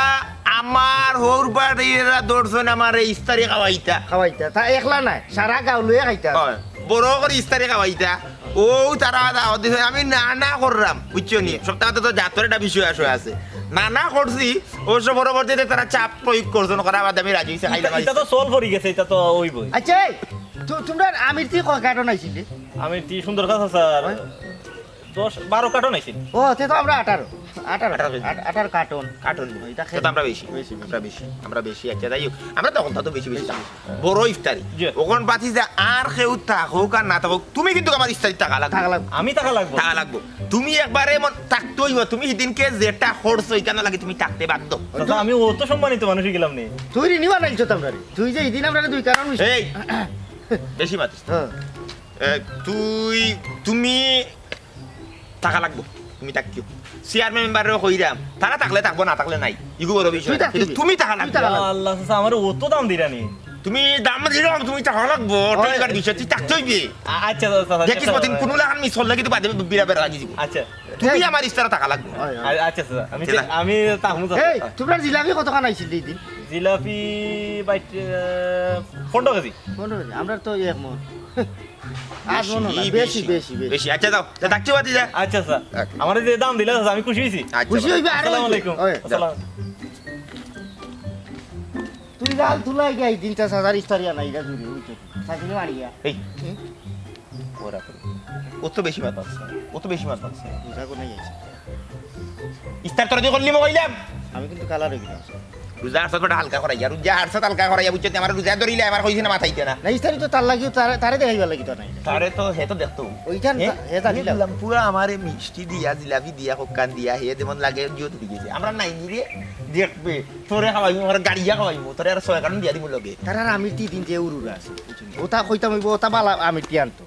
আমার হৌর বাড়ির এরা ধরছইন আমার এই ইস্তারি খাওয়াইতা। খাওয়াইতা, তা একলা নাই, সারা গাঁও লইয়া খাইতা। হয়, বড় করে ইস্তারি খাওয়াইতা। ও তারা দাওয়াত দিছে, আমি না না করলাম, বুঝছো নি? সপ্তাহে তো জাতর একটা বিষয় আসে আছে। না, না করছি, অবশ্য পরবর্তীতে তারা চাপ প্রয়োগ করছইন, করার বাদে আমি রাজি অইছি, খাইলাম আর ইটা তো সল পড়ি গেছে, ইটা তো অইবই। আচ্ছা, এই, তু-, তুমরার আমির তি কয় কার্টন আইছিল? আমির তি সুন্দর কথা, স্যার। হ্যাঁ। দশ, বারো কার্টন আইছিল। ও, তে তো আমরা আঠারো। আঠারো, আঠারো কেজি। আট-, আঠারো কার্টন। কার্টন। ইটা তে তো আমরা বেশি। বেশি, বেশি। আমরা বেশি। আমরা বেশি, আচ্ছা, যাই হোক। আমরা তো অখন তো বেশি, বেশি। বড় ইফতারি। জি। অখন বাতি যে আর কেউ থাকউক আর না থাকউক, তুমি কিন্তু আমার ইফতারিত থাকা লাগবো। থাকা লাগবো। আমি থাকা লাগবো? থাকা লাগবো। তুমি একবারে মন থাকতে অইবো, তুমি হিদিনকে যেটা করছো, ইখানর লাগি তুমি থাকতে বাধ্য। চাচা, আমি অত সম্মানিত মানুষ অইগেলাম নি। তুই ঋণী বানাইছস তো আমরারে। তুই যে হিদিন আমরারে দুই কার্টন মিষ্টি এই, বেশি মাতিস। হ্যাঁ। এ, তুই, তুমি থাকা লাগবো, তুমি থাকিও। চেয়ারম্যান মেম্বাররেও কইরাম, তারা থাকলে থাকবো, না থাকলে নাই, ইগু বড় বিষয় তুই না। কিন্তু থাকিবি। তুমি থাকা তুই লাগবো। থাকা লাগবো। আল্লাহ, চাচা, আমারে অত দাম দিরা নি? তুমি দাম দিলাম, তুমি থাকা লাগবো, ওই। টেকার বিষয়, তুই থাকতে অইবে। আ-, আচ্ছা, চাচা, চাচা, দেখিস চেষ্টা মতিন, করবো। কুনু লাখান মিস করলে কিন্তু বাদে বিরা বেড়া লাগি দিব। আচ্ছা। তুমি এই। আমার ইফতারে থাকা লাগবো। ওই, ওই। আ-, আচ্ছা, চাচা, আমি চেষ্টা। চে-, আমি থাকমু, চাচা। এই, তুমরার জিলাপি কতখান আইছিল এই দিন? জিলাপি বাইট, আহ, পনেরো কেজি। পনেরো কেজি? আমরার তো এক মন। আট মন না, বেশি, বেশি, বেশি, বেশি। বেশি। আচ্ছা, যাও। যা, ডাকছি বাতি যা। আচ্ছা, স্যার। ওকে। আমারে যে দাম দিলা, স্যার, আমি খুশি অইছি। আচ্ছা, বুঝি বাবা। অইবে, আরে আসসালামু আলাইকুম। ওই, যা। আসসালাম। তুই লাল তুলাই গিয়া এই দিনটা সাজার ইফতারিয়া নাই, এটা জুড়ে, বুঝছো? সাজিয়ে মারিয়া। এই। হুম? ওরা করে। ও তো বেশি মাত মারছে। ও তো বেশি মাত মারছে। বুঝা কোনায় গেছে? ইফতার তোরা দিয়ে করলি মো কইলাম? আমি কিন্তু কালার অইগেলাম। রোজা আরসাত বেটা হালকা করাইয়া, রোজা আরসাত হালকা করাইয়া, বুঝছো? আমার রোজা ধরিলে আমার কইছে না মাথাইতে না। না, ইফতারি তো তার লাগিও, তারে, তারে দেখাইবার লাগি তো নাই। তারে তো, হে তো দেখতো। ওইখান হে? তা-, হে জানি না। বললাম, পুরা আমারে মিষ্টি দিয়া, জিলাপি দিয়া, হক্কান দিয়া, হে যেমন লাগে, জিও তুলি গেছে। আমরা নাই নি রে, দেখবে, তোরে খাওয়াইমু, আমরা গাড়িয়া খাওয়াইমু, তোরে আর ছয় কার্টন দিয়া দিমু লগে। তারার আমির তি দিন যে উরুরা আছে, বুঝছো নি? ওটা কইতাম অইবো, ওটা বালা আমির তি আনতো।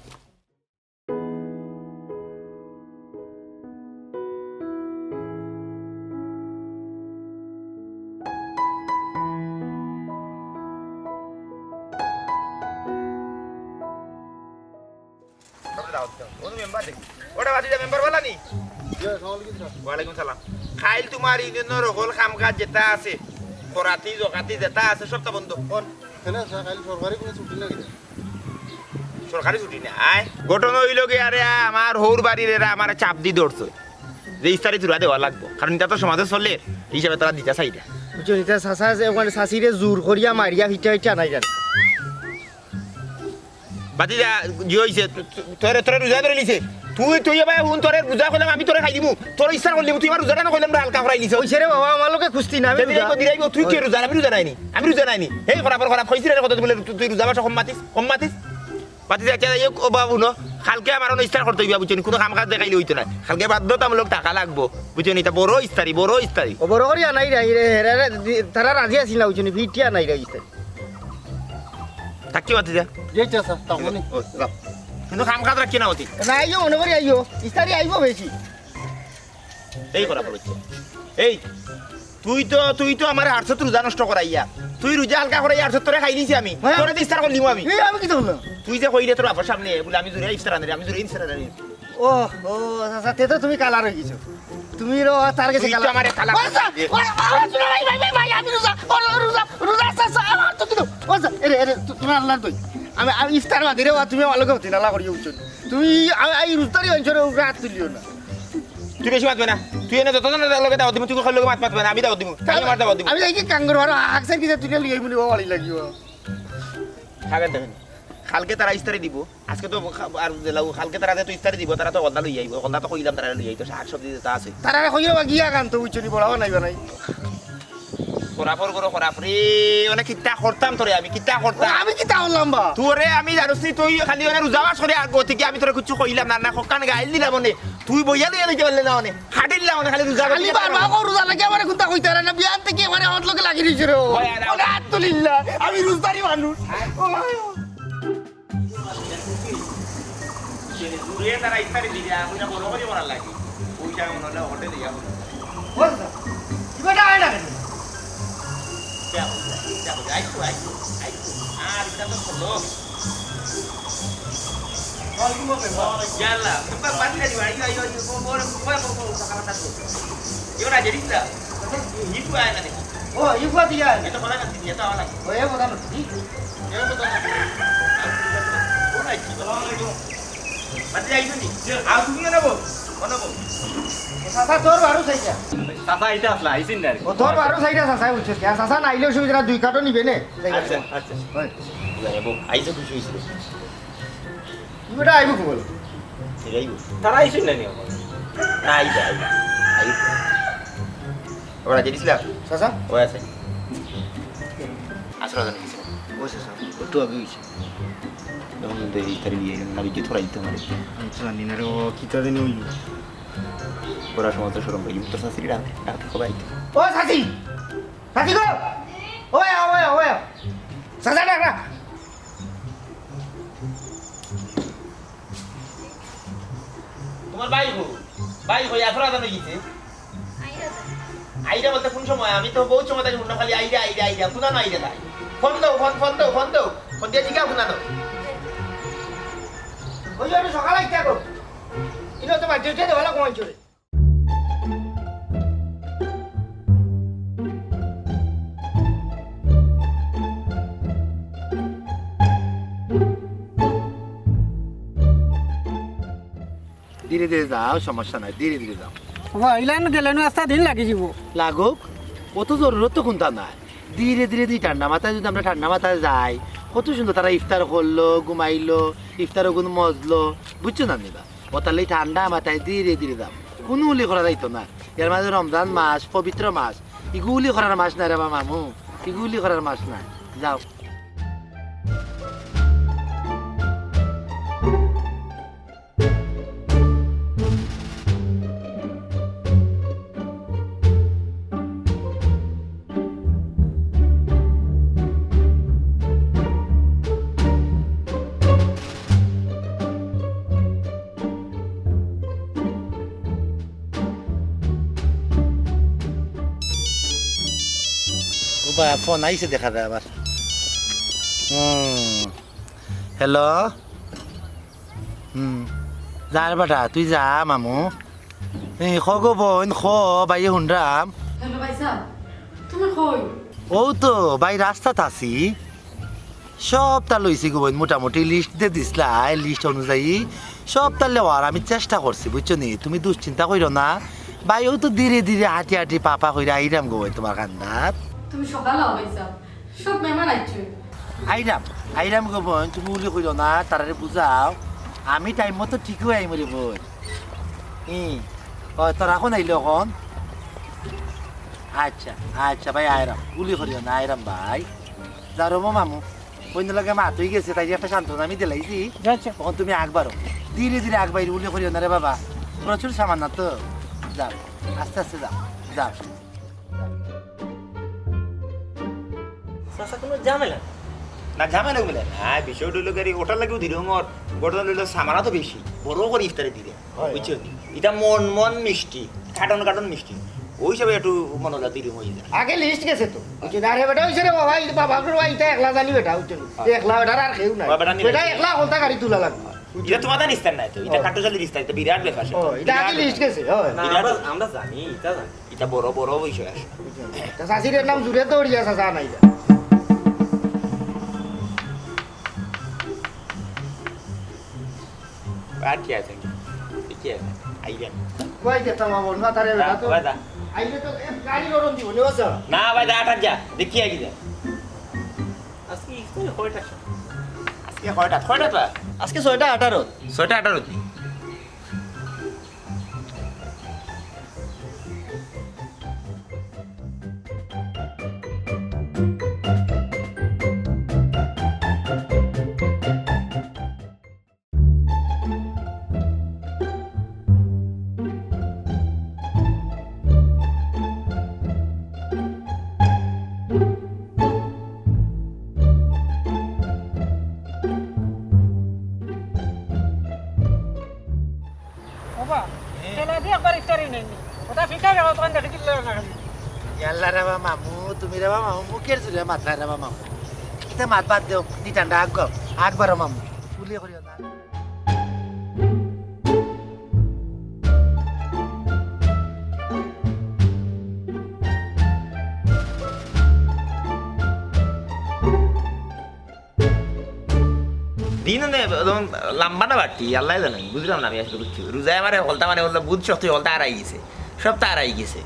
ওটা বাদ দিয়া মেম্বার বালা নি? জি, আসসালামু আলাইকুম, স্যার। ওয়ালাইকুম সালাম। খাইল তোমার ইউনিয়নর হকল কাম কাজ যেটা আছে, করাতি, জকাতি যেটা আছে, সবটা বন্ধ। কোন? কেনে, স্যার, খাইল সরকারি কোনো ছুটি না কিতা? সরকারি ছুটি না, আয়। ঘটনা অইলো গিয়া রে, আমার হউর বাড়ির এরা আমারে চাপ দি ধরছে যে ইফতারি তুরা দেওয়া লাগবো, কারণ ইটা তো সমাজে চলে, এই হিসাবে তারা দিতা চাই না। বুঝছো, ইটা চাচা যে ওখানে চাচিরে জোর করিয়া মারিয়া ফিটা ফিটা নাই জান। বাতি যা, জি অইছে, তো-, তো-, তোরে, তোরে রোজা ধরে নিছে। তুই, তুই এবার হুন, তোরে রোজা কইলাম, আমি তোরে খাই দিমু। তোর ইচ্ছা করলিমু, তুই আমার রোজাটা না কইলাম, হালকা করাই নিছে। ওই ছেড়ে বাবা, আমার লোকে কুস্তি না, আমি রোজা। দিরাইবো, দিরাইবো, তুই কে রোজা, আমি রোজা নাইনি। আমি রোজা নাইনি। এই খরাফর খরাফ, কইছি রে কত বলে, তুই, তুই রোজা মাসে কম মাতিস, কম মাতিস। বাতি যা, যা, ইয়ে, ও বাবু, হুনো, কালকে আমার অনো ইফতার করতে অইবা, বুঝছো নি? কোনো কাম কাজ দেখাইলে অইতো না। কালকে বাধ্যতামূলক থাকা লাগবো, বুঝছো নি? ইটা বড় ইফতারি, বড় ইফতারি। ও বড় করিয়া নাই রে, রে, রে, রে, দি-, তারা রাজি আছিল না, বুঝছো নি? ফিটিয়া নাই রে ইফতারি। থাকি বাতি যা। জি, আচ্ছা, স্যার, তখনই। ও, যাও। কিন্তু কাম কাজ রাখি না অতি। না, আইও, মনে করি আইও। ইফতারি আইবো বেশি। এই করা পড়ছে। এই, তুই তো, তুই তো আমার আরসাত রোজা নষ্ট করাইয়া। তুই রোজা হালকা করাইয়া আরসাত তোরে খাই নিছি আমি। হ্যাঁ। তোরে তো ইফতার করলিমু আমি। এই, আমি কিতা করলাম? তুই যে কইলে তোর বাবার সামনে, বলে, "আমি জুরে ইফতার আনি রে, আমি জুরে ইফতার আনি রে।" ও, ও, আচ্ছা, আচ্ছা, তে তো তুমি কালার অই গেছো। তুমি রো-, তার গেছে তুই তো কালার। আমারে কালার ও, আচ্ছা, করে দে। ও, ও, ও, ভাই, ভাই, ভাই, ভাই, আমি রোজা, ও, ও, রোজা, রোজা, আচ্ছা, আচ্ছা, আমার তো দিলো। ও, আচ্ছা, এরে, এরে, তু-, তুমি আল্লাহর দই। আমি, আমি ইফতার বাদে রে, ও, তুমি আমার লগে হতি না, আল্লাহ করিয়া উঠছো। তুমি, আ-, এই রোজদারি অঞ্চলে উপরে হাত তুলিও না। তুই বেশি মাতবে না। তুই এনে যতজনের লগে দাওয়াত দিমু, তুই কইলে লগে মাত মাতবে না, আমি দাওয়াত দিমু। আমি আমার দাওয়াত দিমু। আমি দেখি কাঙ্গুর আর আকসার কিতা তুলে লিয়ে মনে বাবা লাগিও। খাবেন দেখেন। কালকে তারা ইফতারি দিব। আজকে তো খা-, আর জেলাও, কালকে তারা যেহেতু ইফতারি দিব, তারা তো হকলতা লই আইবো। হকলতা তো কইলাম তারা লই আইতো, শাক সবজি যেটা আছে। তারা কইও গিয়া কান তো উচ্চ নি বড়াও নাই বানাই। খরাফর গরো খরাফ রে, অনে কিতা করতাম তোরে আমি, কিতা করতাম? আমি কিতা করলাম বা? তোরে আমি জানোস নি, তুই খালি অনে রোজা মাস করে আর গতিকে আমি তোরে কিচ্ছু কইলাম না, না কক্কান গাইল দিলাম অনে। তুই বইয়া লইয়া দিতে পারলে না অনে, হাটিল না অনে, খালি রোজা খালি গতিকে বারবার কও রোজা লাগে, আমারে কুন্তা কইতে পারে না, বিয়ান থেকে আমারে আমার লগে লাগি রইছে রে। ওই, আরে, আলহামদুলিল্লাহ, আমি রোজদারি মানুষ। ও। দূরে তারা ইফতারি দিলে, আমি না বড় করি করার লাগি। ওই জায়গা মনে হলে হোটেলে যাবো। বল না। কি বেটা আয় না কেন? দেখো, দেখো, আইকো, আইকো, আইকো। আর এটা তো হলো। বল, কি বলবে? বল, ইয়াল্লা। তোমরা বাদ দিয়ে দিবা। আইও, আইও, আইও। বল, বল, বল, বল, বল, কথা, কথা বল। কেউ না জানিস না? হিপু আয় না দেখি। ও, হিপু আয় দিয়া। এটা বলা না, এটা বলা। ও, এ কথা না, ঠিক। এ কথা না। কোন আইছি? বাদ দিয়ে আইছো নি? আর তুমিও নেবো। চাচা, তোর বারো চাইটা। চাচা, ইটা আসলা, আইসিন না আর কি। ও, তোর বারো চাইটা চাচা, বুঝছস কি? আর চাচা নাইলে অসুবিধা না, দুই কার্টন নিবে নে। আচ্ছা, আচ্ছা। হয়। জানে বউ, আইসে খুশি হইছিল। তুই বেটা আইবো কি বলো? ঠিক আইবো। তারা আইসিন না নি আমার? না, আইবো, আইবো, আইবো। ওরা যে দিছিলাম। চাচা? ওরা আছে। আসলে জানি কিছু না। ও চাচা, ও তো আগে হইছে। এখন কিন্তু এই তার বিয়ে, না বিয়ে তোরা দিতে পারে। আমি তো জানি না রে, ও কিতা জানি হইল। ওরা সময় তো শরম পাই, তো শাশুড়ি ডাক, ডাক তো সবাই। ও শাশি! শাশি গো! ওয়া, ওয়া, ওয়া! চাচা ডাক না। তোমার ভাই কো? ভাই কই? এত রাত হয়ে গেছে। আইরা বলতে কোন সময়? আমি তো বহুত সময় তাই শুনলাম খালি আইরা, আইরা, আইরা। কোনা না আইরা তাই? ফোন দাও, ফোন, ফোন দাও, ফোন দাও। ফোন দিয়ে জিজ্ঞাসা কোনা দাও। ওই যে আমি সকালে আইতে গো। ইনো তো বাড়িতে উঠে দেওয়ালা ঘুমাই চলে। ধীরে ধীরে যাও, সমস্যা নাই, ধীরে ধীরে যাও। বাবা, ইলান গেলে নু আস্তা দিন লাগি যাব। লাগুক, অত জরুরত তো কুনতা নাই। ধীরে ধীরে দি ঠান্ডা মাথায় যদি আমরা ঠান্ডা মাথায় যাই, কত সুন্দর তারা ইফতার করলো, ঘুমাইলো, ইফতার ওগুন মজলো, বুঝছো না নিবা? ও তাহলে ঠান্ডা মাথায় ধীরে ধীরে যাও, কোনো উলি করা যাইতো না। এর মাঝে রমজান মাস, পবিত্র মাস, ইগু উলি করার মাস না রে বা মামু, ইগু উলি করার মাস না। যাও। ও বা, ফোন আইছে দেখা যায় আবার। হুম। হ্যালো? হুম। যা রে বেটা, তুই যা, মামু। এই, খ গো বইন, খ, বাইয়ে হুনরাম। হ্যালো ভাই সাহেব, তুমি কই? ও তো, ভাই রাস্তাত আছি। সবতা লইছি গো বইন, মোটামুটি লিস্ট দে দিছলা, লিস্ট অনুযায়ী সবতা লেওয়ার আমি চেষ্টা করছি, বুঝছো নি? তুমি দুশ্চিন্তা কইরো না। ভাই, ও তো ধীরে ধীরে হাঁটি হাঁটি পাপা কইরা আইরাম গো বইন তোমার কান্দাত। তুমি সকাল হও ভাই সাহেব, সব মেহমান আইছে। আইরাম, আইরাম গো বইন, তুমি উলি কইরো না, তারারে বুঝাও। আমি টাইম মতো ঠিকই আইমু রে বইন। ই, ও, তোরা এখন আইলো এখন? আচ্ছা, আচ্ছা ভাই, আইরাম। উলি করিও না, আইরাম ভাই। যাও রে মামু, অন্য লগে মাত হয়ে গেছে, তাই একটা সান্ত্বনা আমি দিলাইছি। আচ্ছা। এখন তুমি আগবারো। ধীরে ধীরে আগবাই, উলি করিও না রে বাবা। প্রচুর সামান না তো। যাও, আস্তে আস্তে যাও, যাও। চাচা, কোনো ঝামেলা? না, ঝামেলা বুলে না। বিষয়টা হইলো গাড়ি ওটার লাগিও ধীরে মর। ঘটনা হইলো সামানা তো বেশি। বড় করে ইফতারে দিলে। হয়। বুঝছো নি? এটা মন মন মিষ্টি, কাটন কাটন মিষ্টি। ওই হিসাবে একটু মনে হলো ধীরে হয়ে যায়। আগে লিস্ট গেছে তো। বুঝছো না? আরে বেটা, ওই রে বাবা, এই বাবা, বাবা, এটা একলা জানি বেটা, বুঝছো নি? হয়। একলা বেটার আর কেউ নাই। বাবা, বেটা নিয়ে বেটা গেছে। একলা হলতা গাড়ি তুলা লাগবে। এটা তোমাদের ইস্তার নাই তো, এটা হয়। কাট্টুশালী ইস্তার, এটা বিরাট ব্যাপার। ও, এটা আগে বিরাট লিস্ট গেছে, হয়। না, বিরাট আমরা, ব্যাপার। আমরা জানি, এটা জানি। এটা বড় বড় বিষয় আছে। তা চাচির নাম জুড়ে তো উড়িয়া চাচা নাই। আর কি আছে? কি আছে? আইবেন। কই যেতাম বাবা, না তারে বেটা তো। ভাই দা। আইলে তো এ গাড়ি গরম দিব, নেওয়া চা। না ভাই দা, আটার যা। দেখি আগে যা। আজকে ইফতারি কয়টা? আজকে কয়টা? কয়টা তো? আজকে ছয়টা আঠারো। ছয়টা আঠারো। বাবা, হ্যাঁ। তেলা দিয়ে একবার ইফতারি নেননি। ওটা ফিকা গেল, তখন দেখে দিল না খালি। ইয়াল্লা রে বা মামু, তুমি রে বা মামু, মুখের জুরে মাতলা রে বা মামু। ইতা মাত বাদ দেও, নি ঠান্ডা আগ, আগ বারো মামু। উলি করিও না। দিন নে, যেমন লাম্বা না বাটি, আল্লাহ জানে, বুঝলাম না আমি আসলে কিচ্ছু। রোজায় আমার হকলতা মানে হকলতা বুধ শক্তি হকলতা হারাই গেছে, সবতা হারাই গেছে।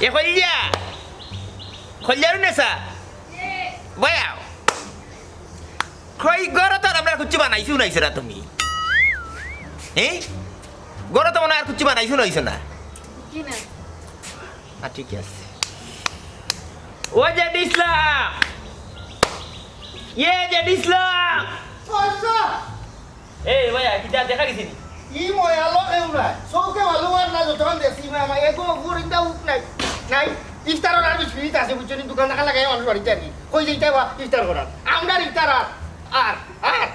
এ কইলিয়া, কইলিয়ার নেশা, বয়াও। কই ঘরো তো আর আমরা কিচ্ছু বানাইছো নাইছো না তুমি? হ্যাঁ? ঘরো তো মনে হয় আর কিচ্ছু বানাইছো নাইছো না? জি না। আ, ঠিক আছে। ও জেড ইসলাম! ইয়ে জেড ইসলাম! এই ভাইয়া, কিতা দেখা গেছে নি? ই ময়ালো কেউ নাই। চৌকে ভালো আর না যতক্ষণ দেখছি না, আমার এগো উপর ইন্দা উঠ নাই। নাই, ইফতারর আর বিশ মিনিট আছে, বুঝছো নি? দোকান দেখা লাগাই মানুষ বাড়িতে আর কি। কই যাইতে বা ইফতার করার? আমরার ইফতার আর, আর, আর।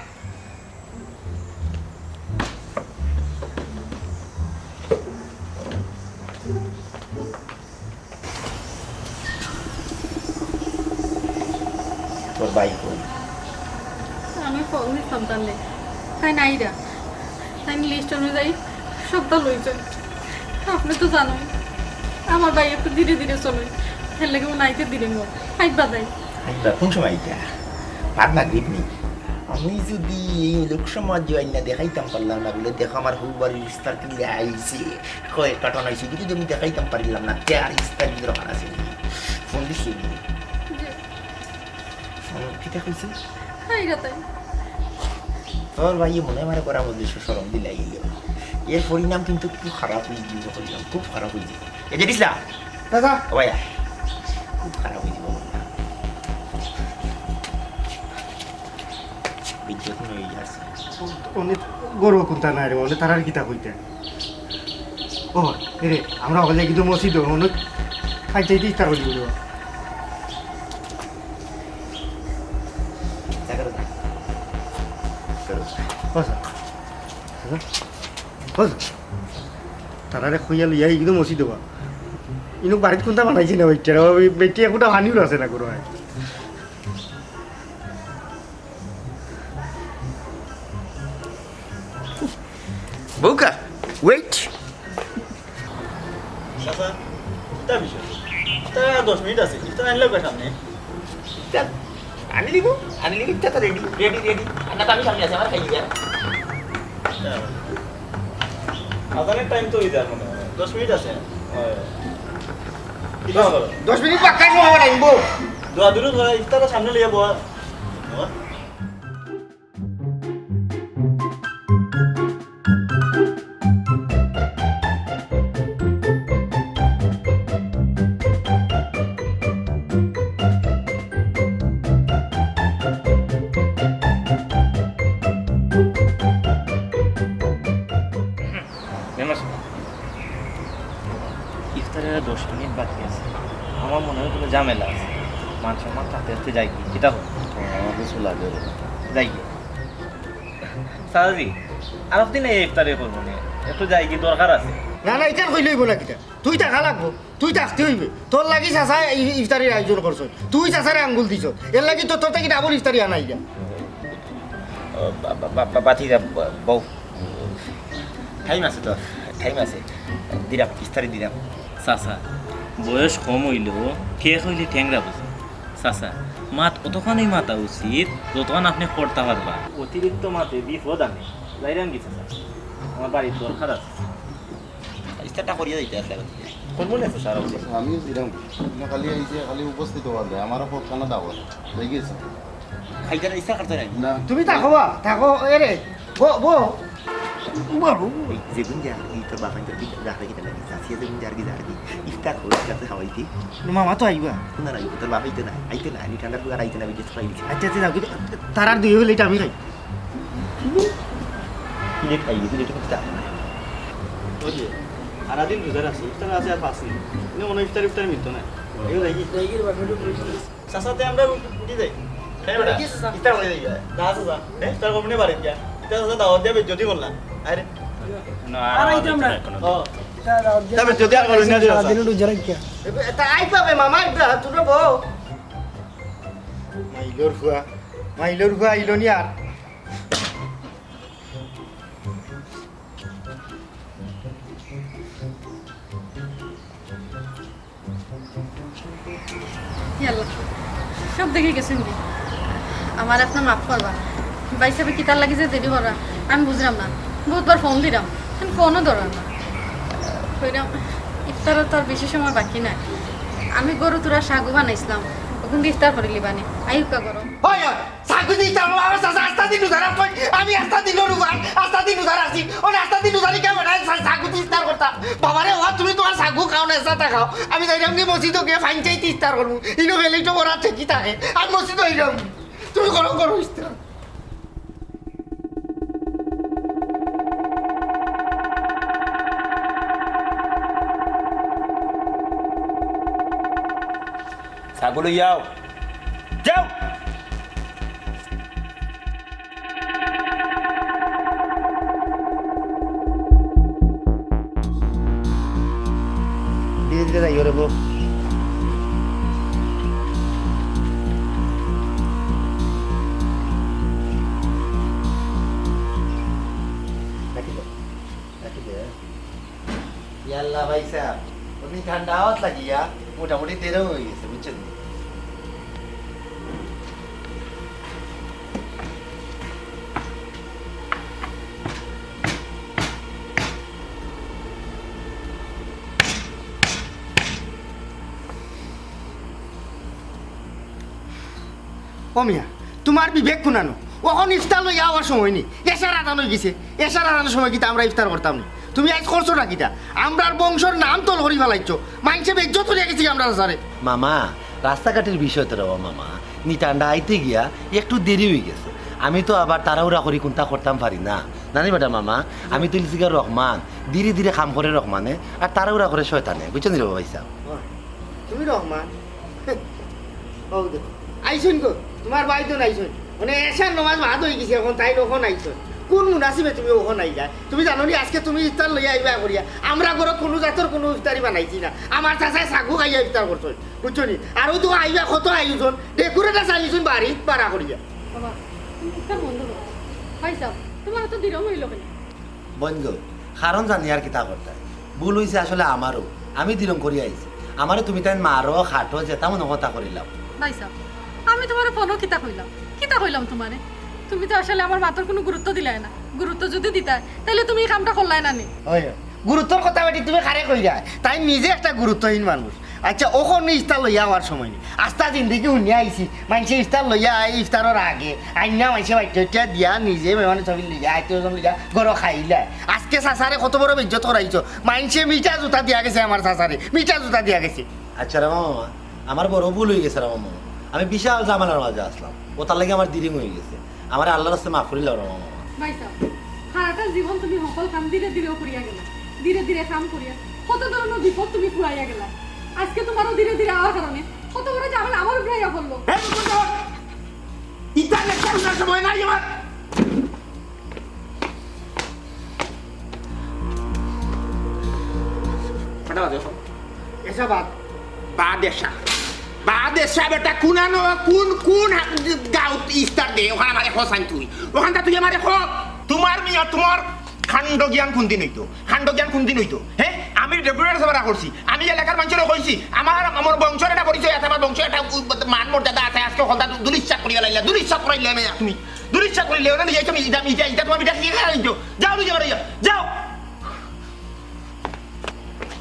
তোর ভাই কই? আমি ফোন দিতাম তাহলে। তাই নাই রা। তাই লিস্ট অনুযায়ী সবটা লইছে। আপনি তো জানেন, আমার ভাই একটু ধীরে ধীরে চলে। এর লাগে ও নাইতে ধীরে মোর। আইবা তাই। আইবা কোন সময় এটা? ভাত মাগরিব নি? আমি যদি এই লোক সমাজ আইনা দেখাইতাম পারলাম না বলে, দেখো আমার হৌ বাড়ির ইফতার কিনলে আইছে, কয়েক কার্টন আইছে, কিন্তু আমি দেখাইতাম পারিলাম না, তে আর ইফতার দরকার আছে নি? ফোন দিছি নি? জি। ফোন কিতা কইছে? হাই রে তাই। তোর ভাই মনে মনে করা বলছে, শরম দিলাই গেল। এর পরিণাম কিন্তু খুব খারাপ হয়ে যাবে, খুব খারাপ হয়ে যাবে। এই যে দিসলা? দাদা। ও ভাইয়া, খুব খারাপ হয়ে যাবে। বিদ্যুৎ নিয়ে যাচ্ছে। অনেক গরু কোনটা নাই রে, অনেক তারার কিতা কইতে। ও, এরে, আমরা হলে কিন্তু মসজিদ অনেক খাইতে দিতে ইফতার হয়ে যাবে। আচ্ছা। আচ্ছা। তারারে কইয়া লইয়া ইগুলো মসজিদ দেবা। ইনু বাড়িত কোনটা বানাইছে না ওইটা, ওই বেটি একটা হানিও আছে না করো হয়। বউকা, ওয়েট। চাচা, কিতা বিষয়? ইফতার আর দশ মিনিট আছে, ইফতার আনলে কয় সামনে? ইফতার আনি দিব, আনি দিব, ইফতার তো রেডি, রেডি, রেডি। আর না তো আমি সামনে আছি, আমার খাই দিবা। আজানের টাইম তো হয়ে যায় মনে হয়, দশ মিনিট আছে। হয়। কিতা করো? দশ মিনিট পাক্কা সময় আমার আনবো। দোয়া দুরুদ হয়, ইফতার সামনে লইয়া বওয়া। মেম্বার সাব, ইফতারের আর দশ মিনিট বাকি আছে। আমার মনে হয় কোনো ঝামেলা আছে। মান সম্মান থাকতে থাকতে যাই কি, কিতা হবে? আমার কিছু লাগে রে। যাই কি? চাচাজি, আর একদিন এই ইফতারি করবো নে। একটু যাই কি, দরকার আছে। না, না, ইখান কইলে অইবো না কিতা? তুই থাকা লাগবো, তুই থাকতে অইবে। তোর লাগি চাচায় ই-, ইফতারির আয়োজন করছইন, তুই চাচারে আঙ্গুল দিছস, এর লাগি তো তোর থাকি ডাবল ইফতারি আনাইরা। ও, বা-, বা-, বা-, বা-, বাতি যা, ব-, বউ। টাইম আছে তো, টাইম আছে। দিরাম, ইফতারি দিরাম। চাচা, বয়স কম অইলেও কে কইলে ঠেংরা বুঝে। চাচা, মাত অতখানি মাতা উচিত, যতখান আপনে করতা পারবা। অতিরিক্ত মাতে বিপদ আনে। যাইরাম কি চাচা? আমার বাড়ির দরকার আছে। ইফতারটা করিয়া যাইতে আছে এখন। কোন মনে আছে স্যার? আমিও দিলাম। না, খালি এই যে খালি উপস্থিত হওয়া যায়, আমারও পথখানা দাওয়াত। হয়ে গেছে। খাইতে না, ইফতার করতে নাই। না। তুমি থাকো বা, থাকো, এরে, বো, বো। উমা, বো। এই যেদিন যে আর কি তোর বাবা তোর কি যা হয় কিতা লাগে, চাচিয়ে যেদিন যে আর কি যা আর কি, ইফতার করে যাতে খাওয়াইতে। মামা তো আইবা। না, না, তোর বাবা আইতে না, আইতে না, আমি ঠান্ডার পুরো আর আইতে না, আমি just খাই দিছি। আচ্ছা, আচ্ছা, যাও, কিন্তু তারার দুই হলে এটা আমি খাই। কি রে খাই গেছি, এটা কিন্তু চাপ না। ওই যে, সারাদিন রোজা আছে, ইফতার আছে আর পাঁচ মিনিট। এনে কোনো ইফতার ইফতার মিলতো না। এগুলো দেখি। চাচাতে আমরা উঠি যাই। কেন বেটা? ইফতার হয়ে যাই। না, চাচা। হ্যাঁ? ইফতার করবো না বাড়িত গিয়া। ইফতার চাচা দাওয়াত দিয়া বেজ্জতি করলাম। আরে। না, আর আর আইতাম না। ও। ইফতার দাওয়াত দিয়া তবে যদি আর করো না, চাচা। সারাদিন রোজা রাখিয়া। এ, তা আইবা বে মামা, আইবা, তোমরা বউ। মাইলর ফুয়া, মাইলর ফুয়া আইলো নি আর। ইয়াল্লা, সব দেখে গেছেন কি? আমার আপনার মাফ করবা। ভাইসাবে কিতার লাগি যে দেরি করা, আমি বুঝলাম না। বহুতবার ফোন দিলাম, ফোনও ধরার না। কইলাম, ইফতারর তো আর বেশি সময় বাকি নাই। আমি গরু তুরা সাগু বানাইছিলাম, ওখান দিয়ে ইফতার করিলিবানি। আইউক্কা গরম। হয়, হয়। সাগু দি ইফতার করো, আমার চাচা আস্তা দিন রোজা রাখছইন। আমি আস্তা দিন রোজা, আস্তা দিন রোজা রাখছি। ওই আস্তা দিন রোজা রেখে বেটা সা-, সাগু দি ইফতার করতা। বাবারে, ও তুমি তুমার সাগু খাও না, এসাতা খাও। আমি যাইরাম গি মসজিদো গিয়া ফাইন চাইতে ইফতার করমু। ইনো গেলেই তো ওরা ঠিকই থাকে। আর মসজিদো আইরাম। তুমি করো, করো ইফতার। ছাগল ইয়াও। যাও। ধীরে ধীরে যাইও রে বউ। রাখি দে, রাখি দে। ইয়াল্লা ভাইসাব, অনি ঠান্ডা হাওয়াত লাগিয়া মোটামুটি দেরও অই গেছে, বুঝছইন নি? ও মিয়া, তুমার বিবেক কুনানো? অখন ইফতার লইয়া আওয়ার সময় নি? এশার আজান অই গেছে। এশার আজানর সময় কিতা আমরা ইফতার করতাম নি? তুমি আইজ করছো না কিতা? আমরার বংশর নাম তল করি ফালাইছো। মাইনষে বেইজ্জত করিয়া গেছে কি আমরার চাচারে? মামা, রাস্তাঘাটের বিষয় তো রে বা মামা, নি ঠান্ডা আইতে গিয়া একটু দেরি অই গেছে। আমি তো আবার তাড়াহুড়া করি কুনতা করতাম পারি না, নানি বেটা মামা। আমি তো ইলসিগা রহমান, ধীরে ধীরে কাম করে রহমানে, আর তাড়াহুড়া করে শয়তানে, বুঝছইন নি রে বা ভাইসাব? তুমি রহমান? ও দেখো, আইছইন গো, তুমার ভাই তো আইছইন। মানে এশার নমাজ বাদ অই গেছে, অখন তাইন অখন আইছইন। কুন মুনাসিবে তুমি অখন আইলায়? তুমি জানো নি আজকে তুমি ইফতার লইয়া আইবা করিয়া? আমরা ঘরো কুনু জাতর কুনু ইফতারি বানাইছি না। আমার চাচায় সাগু খাইয়া ইফতার করছইন, বুঝছো নি? আর অউ তো আইবা কত আয়োজন, ডেকোরেটর আনিছইন বাড়িত ভাড়া করিয়া। বাবা, তুমি ইফতার বন্ধ করো। ভাইসাব, তুমার অত দিরম অইলো কেনে? বইন গো, কারণ জানি আর কিতা করতায়। ভুল অইছে আসলে আমারও। আমি দিরং করি আইছি। আমারে তুমি তাইন মারো, কাটো, যেতা মনো অয় অতা করিলাও। ভাইসাব, আমি তুমারে ফোনো কিতা কইলাম? কিতা কইলাম তুমারে? তুমি তো আসলে আমার মাতর কুনু গুরুত্ব দিলায় না। গুরুত্ব যুদি দিতায়, তাইলে তুমি ই কামটা করলায় না নি। অয়, অয়। গুরুত্বর কথা বেটি তুমি কারে কইরায়? তাইন নিজে একটা গুরুত্বহীন মানুষ। আইচ্ছা, অখন ইফতার লইয়া আওয়ার সময় নি। আস্তা জিন্দেগি হুনিয়া আইছি, মাইনষে ইফতার লইয়া আয়, ইফতারর আগে আইন্না মাইনষে বাইট্টা উইট্টা দিয়া, নিজে মেহমান সবির লইয়া, আত্মীয় স্বজন লইয়া ঘরো খাইলায়। আজকে চাচারে কত বড় বেইজ্জত করাইছো। মাইনষে মিঠা জুতা দিয়া গেছে আমার চাচারে, মিঠা জুতা দিয়া গেছে। আইচ্ছা রে মামা, আমার বড় ভুল অই গেছে রে মামা। আমি বিশাল ঝামেলার মাঝে আছলাম, অতার লাগি আমার দিরং অই গেছে। আমারে আল্লার রাস্তে মাফ করিলাও রে মামা। ভাইসাব, সারাটা জীবন তুমি হকল কাম ধীরে ধীরে করিয়া গেলা, ধীরে ধীরে কাম করিয়া কত ধরনর বিপদ তুমি ফুরাইয়া গেলা। আজকে তুমারও ধীরে ধীরে আওয়ার কারণে কত বড় ঝামেলা আমার উপরে আইয়া পড়লো। এই, বন্ধ কর। ইতা লেখার সময় নাই আমার। কয়টা বাজে অখন? এশা বাদ। বাদ এশা। বাদ এশা বেটা, কুনানো, কুন, কুন হা-, গাউত ইফতার দে, অখান আমারে কছাইন তুই। অখানতা তুই আমারে ক। তুমার মিয়া, তুমার কাণ্ড জ্ঞান কুনদিন অইতো? কাণ্ড জ্ঞান কুনদিন অইতো? হে? আমি ডেকোরেটর সাবরে করছি। আমি এলাকার মাইনষরে কইছি, আমার, আমার বংশর একটা পরিচয় আছে, আমার বংশর একটা উ-, মান মর্যাদা আছে। আজকে হকলতা ধুলিস্যাৎ করিয়া লাইলা, ধুলিস্যাৎ করাইলে আমি তুমি। ধুলিস্যাৎ করিলে, ওরা নিয়ে তুমি ইটা, ইটা, ইটা তুমার বিটা কি খাই দিও? যাও, নিজে বাড়ি যাও। যাও।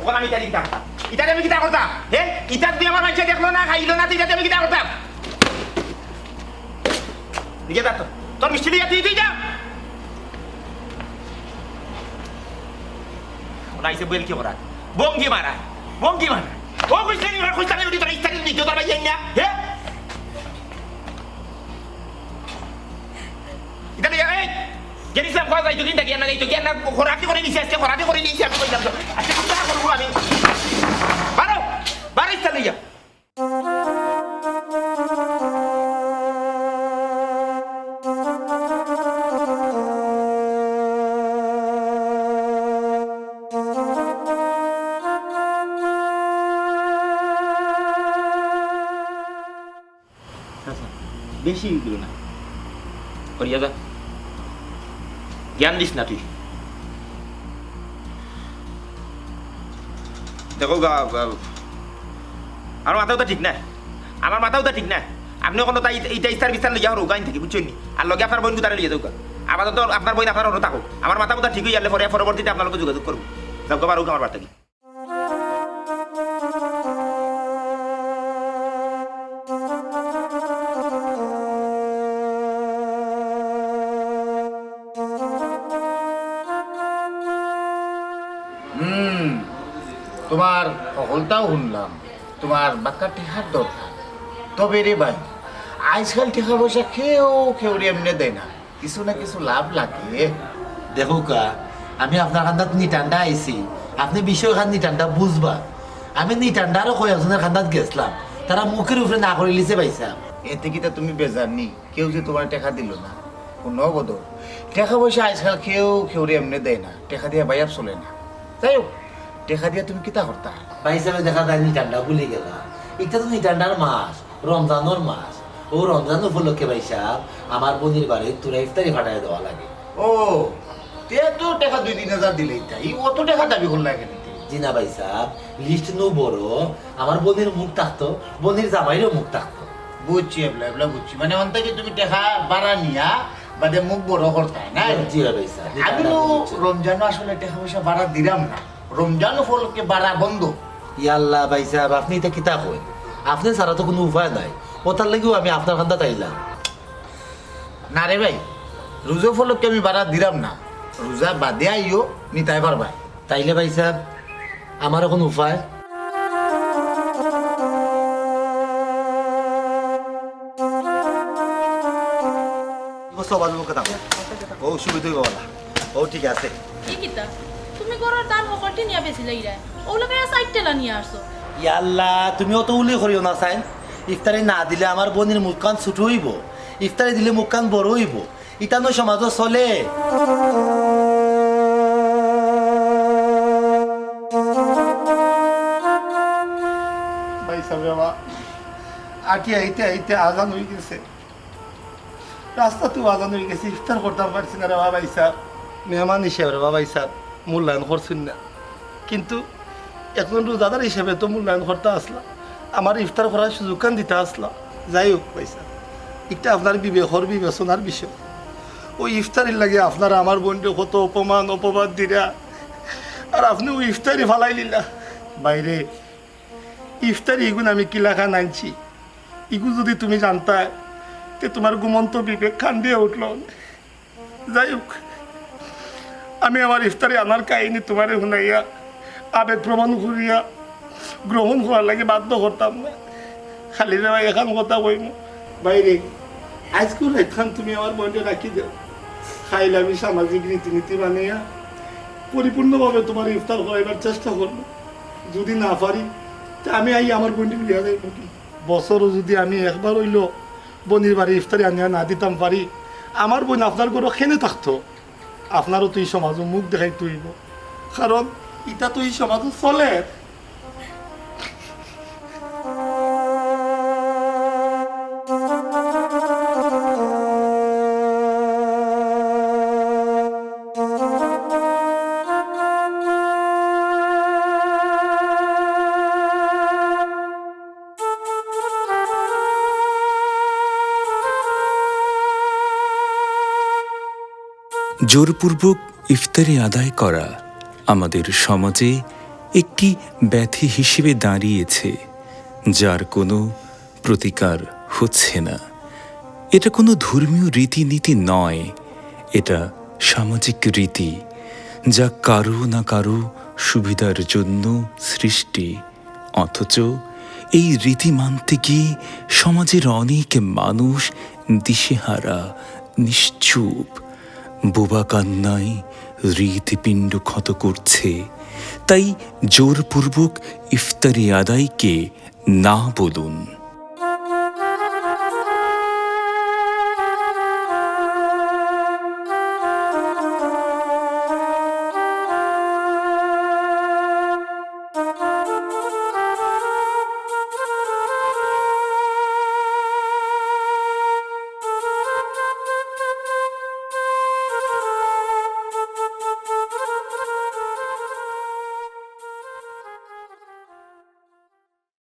অখন আমি ইতা কিতা করতাম? ইতারে আমি কিতা করতাম? হে? ইতা তুই আমার মাইনষে দেখলো না, খাইলো না, তুই ইতারে আমি কিতা করতাম? নিজে যা তো। তোর মিষ্টি দিয়া তুই, তুই যা। ওনা আইছে বেল কি করা? বঙ্গি মারা। বঙ্গি মারা। ও কইছে নি, কইছে নি, উনি তোর ইস্তারি নিতে তোর ভাই না? হে? ইতা নিয়া, এই, গেছিলাম, কই যাইতো, কিনতা গিয়া না যাইতো, গিয়া না, খরাকি করে নিছি, আজকে খরাকি করে নিছি, আমি কইলাম তো। আজকে কিতা করবো আমি? বারো, বারো ইস্তারি লইয়া। আচ্ছা, বেশি দিও না। করিয়া যা। জ্ঞান দিস না তুই। দেখো গা, গা, আমার মাথাও তো ঠিক নাই। আমার মাথাও তো ঠিক নাই। আপনে অখন তাই ইতা ইস্তার বিস্তার লইয়া হরউক্কা আইন থাকি, বুঝছইন নি? আর লগে আপনার বইন গুতারে লইয়া যাউক্কা। আপাতত আপনার বইন আপনার হরো থাকউক। আমার মাথা মুথা ঠিক অইয়া আরলে পরে ফরবর্তীতে আপনার লগে যোগাযোগ করমু। যাউক্কা, বারউক্কা আমার বাড়ি থাকি। হুম, তুমার হকলতাও হুনলাম, তুমার বাক্কা টেকার দরকার। তবে রে ভাই, আইজকাল টেকা পয়সা কেউ কেউরে এমনে দেয় না, কিছু না কিছু লাভ লাগে। দেখউক্কা, আমি আপনার কান্দাত নিটান্ডা আইছি, আপনে বিষয়খান নিটান্ডা বুঝবা। আমি নিটান্ডা আরো কয়েকজনর কান্দাত গেছলাম, তারা মুখর উপরে না করিলিছে ভাইসাব। এতে কিতা তুমি বেজার নি? কেউ যে তুমারে টেকা দিলো না, হুনো বদর, টেকা পয়সা আইজকাল কেউ কেউরে এমনে দেয় না, টেকা দিয়া বাইয়াব চলে না। যাই হউক, টেকা দিয়া তুমি কিতা করতা? ভাইসাবে দেখা যায় নিটান্ডা ভুলি গেলা। ইটা তো নিটান্ডার মাস, রমজানর মাস। অউ রমজান উপলক্ষে ভাইসাব, আমার বইনর বাড়িত থুড়া ইফতারি ফাটাইয়া দেওয়া লাগে। ও, তে তো টেকা দুই তিন হাজার দিলেই তাই, অত টেকা দাবি করলা কেনে তে? জি না ভাইসাব, list নু বড়, আমার বইনর মুখ থাকতো, বইনর জামাইরও মুখ থাকতো। বুঝছি, এবলা, এবলা বুঝছি। মানে, অন থাকি তুমি টেকা বাড়া নিয়া বাদে মুখ বড় করতায়, না? জি ভাইসাব, আমি তো নিটান্ডা বুঝছি। রমজানো আসলে টেকা পয়সা বাড়া দিরাম না, রমজান উপলক্ষে বাড়া বন্ধ। ইয়াল্লা ভাইসাব, আপনে ইতা কিতা কইন? আপনে ছাড়া তো কুনু উপায় নাই, অতার লাগিউ আমি আপনার কান্দাত আইলাম। না রে ভাই, রোজা উপলক্ষে আমি বাড়া দিরাম না, রোজা বাদে আইও, নিতায় পারবায়। তাইলে ভাইসাব, আমার অখন উপায়? বসো, বাবু, কথা বলো। ও, সুবিধা হইব বলা। ও, ঠিক আছে। ই কিতা? তুমি ঘরর ধান হকলটি নিয়া বেচিলাইরায়। অউ লাখান চাইর ঠেলা নিয়া আইছো। ইয়াল্লা, তুমি অত উলি করিও না, চাইন। ইফতারি না দিলে আমার বইনর মুখখান ছোট অইব। ইফতারি দিলে মুখখান বড় অইব। ইতা নু সমাজো চলে। ভাইসাব রে বা, আটি আইতে আইতে আজান অই গেছে। রাস্তাত আজান অই গেছে, ইফতার করতাম পারছি না রে বা ভাইসাব। মেহমান হিসাবে রে বা ভাইসাব, মূল্যায়ন করছইন না। কিন্তু একজন রোজাদার হিসাবে তো মূল্যায়ন করতা আছলা, আমারে ইফতার করার সুযোগখান দিতা আছলা। যাই হউক ভাইসাব, ইটা আপনার বিবেকর বিবেচনার বিষয়। অউ ইফতারির লাগি আপনারা আমার বইনরে কত অপমান অপবাদ দিরা, আর আপনে অউ ইফতারি ফালাই দিলা। ভাইরে, ইফতারি ইগুন আমি কিলাখান আনছি, ইগু যুদি তুমি জানতায়, তে তুমার ঘুমন্ত বিবেক কান্দিয়া উঠলো। যাই হউক, আমি আমার ইফতারি আনার কাহিনী তুমারে হুনাইয়া আবেগ প্রবণ করিয়া গ্রহণ করার লাগি বাধ্য করতাম না। খালি রে ভাই, এখান কথা কইমু, ভাইরে, আইজকুর রাইতখান তুমি আমার বইনরে রাখি দেও। কাইল আমি সামাজিক রীতিনীতি বানাইয়া পরিপূর্ণভাবে তুমার ইফতার করাইবার চেষ্টা করমু। যুদি না পারি, তে আমি আইয়া আমার বইনরে লইয়া যাইমু কি। বছরো যুদি আমি একবার অইলো বইনর বাড়ি ইফতারি আনিয়া না দিতাম পারি, আমার বইন আপনার ঘরো কেনে থাকতো? আপনারও তো ই সমাজো মুখ দেখাইতে অইব, কারণ ইতা তো ই সমাজো চলের। জোরপূর্বক ইফতারি আদায় করা আমাদের সমাজে একটি ব্যাধি হিসেবে দাঁড়িয়েছে, যার কোনো প্রতিকার হচ্ছে না। এটা কোনো ধর্মীয় রীতিনীতি নয়, এটা সামাজিক রীতি, যা কারো না কারো সুবিধার জন্য সৃষ্টি। অথচ এই রীতি মানতে গিয়ে সমাজের অনেক মানুষ দিশেহারা, নিশ্চুপ, বোবা কান্নায় হৃৎপিণ্ড ক্ষত করছে। তাই জোরপূর্বক ইফতারি আদায়কে না বলুন।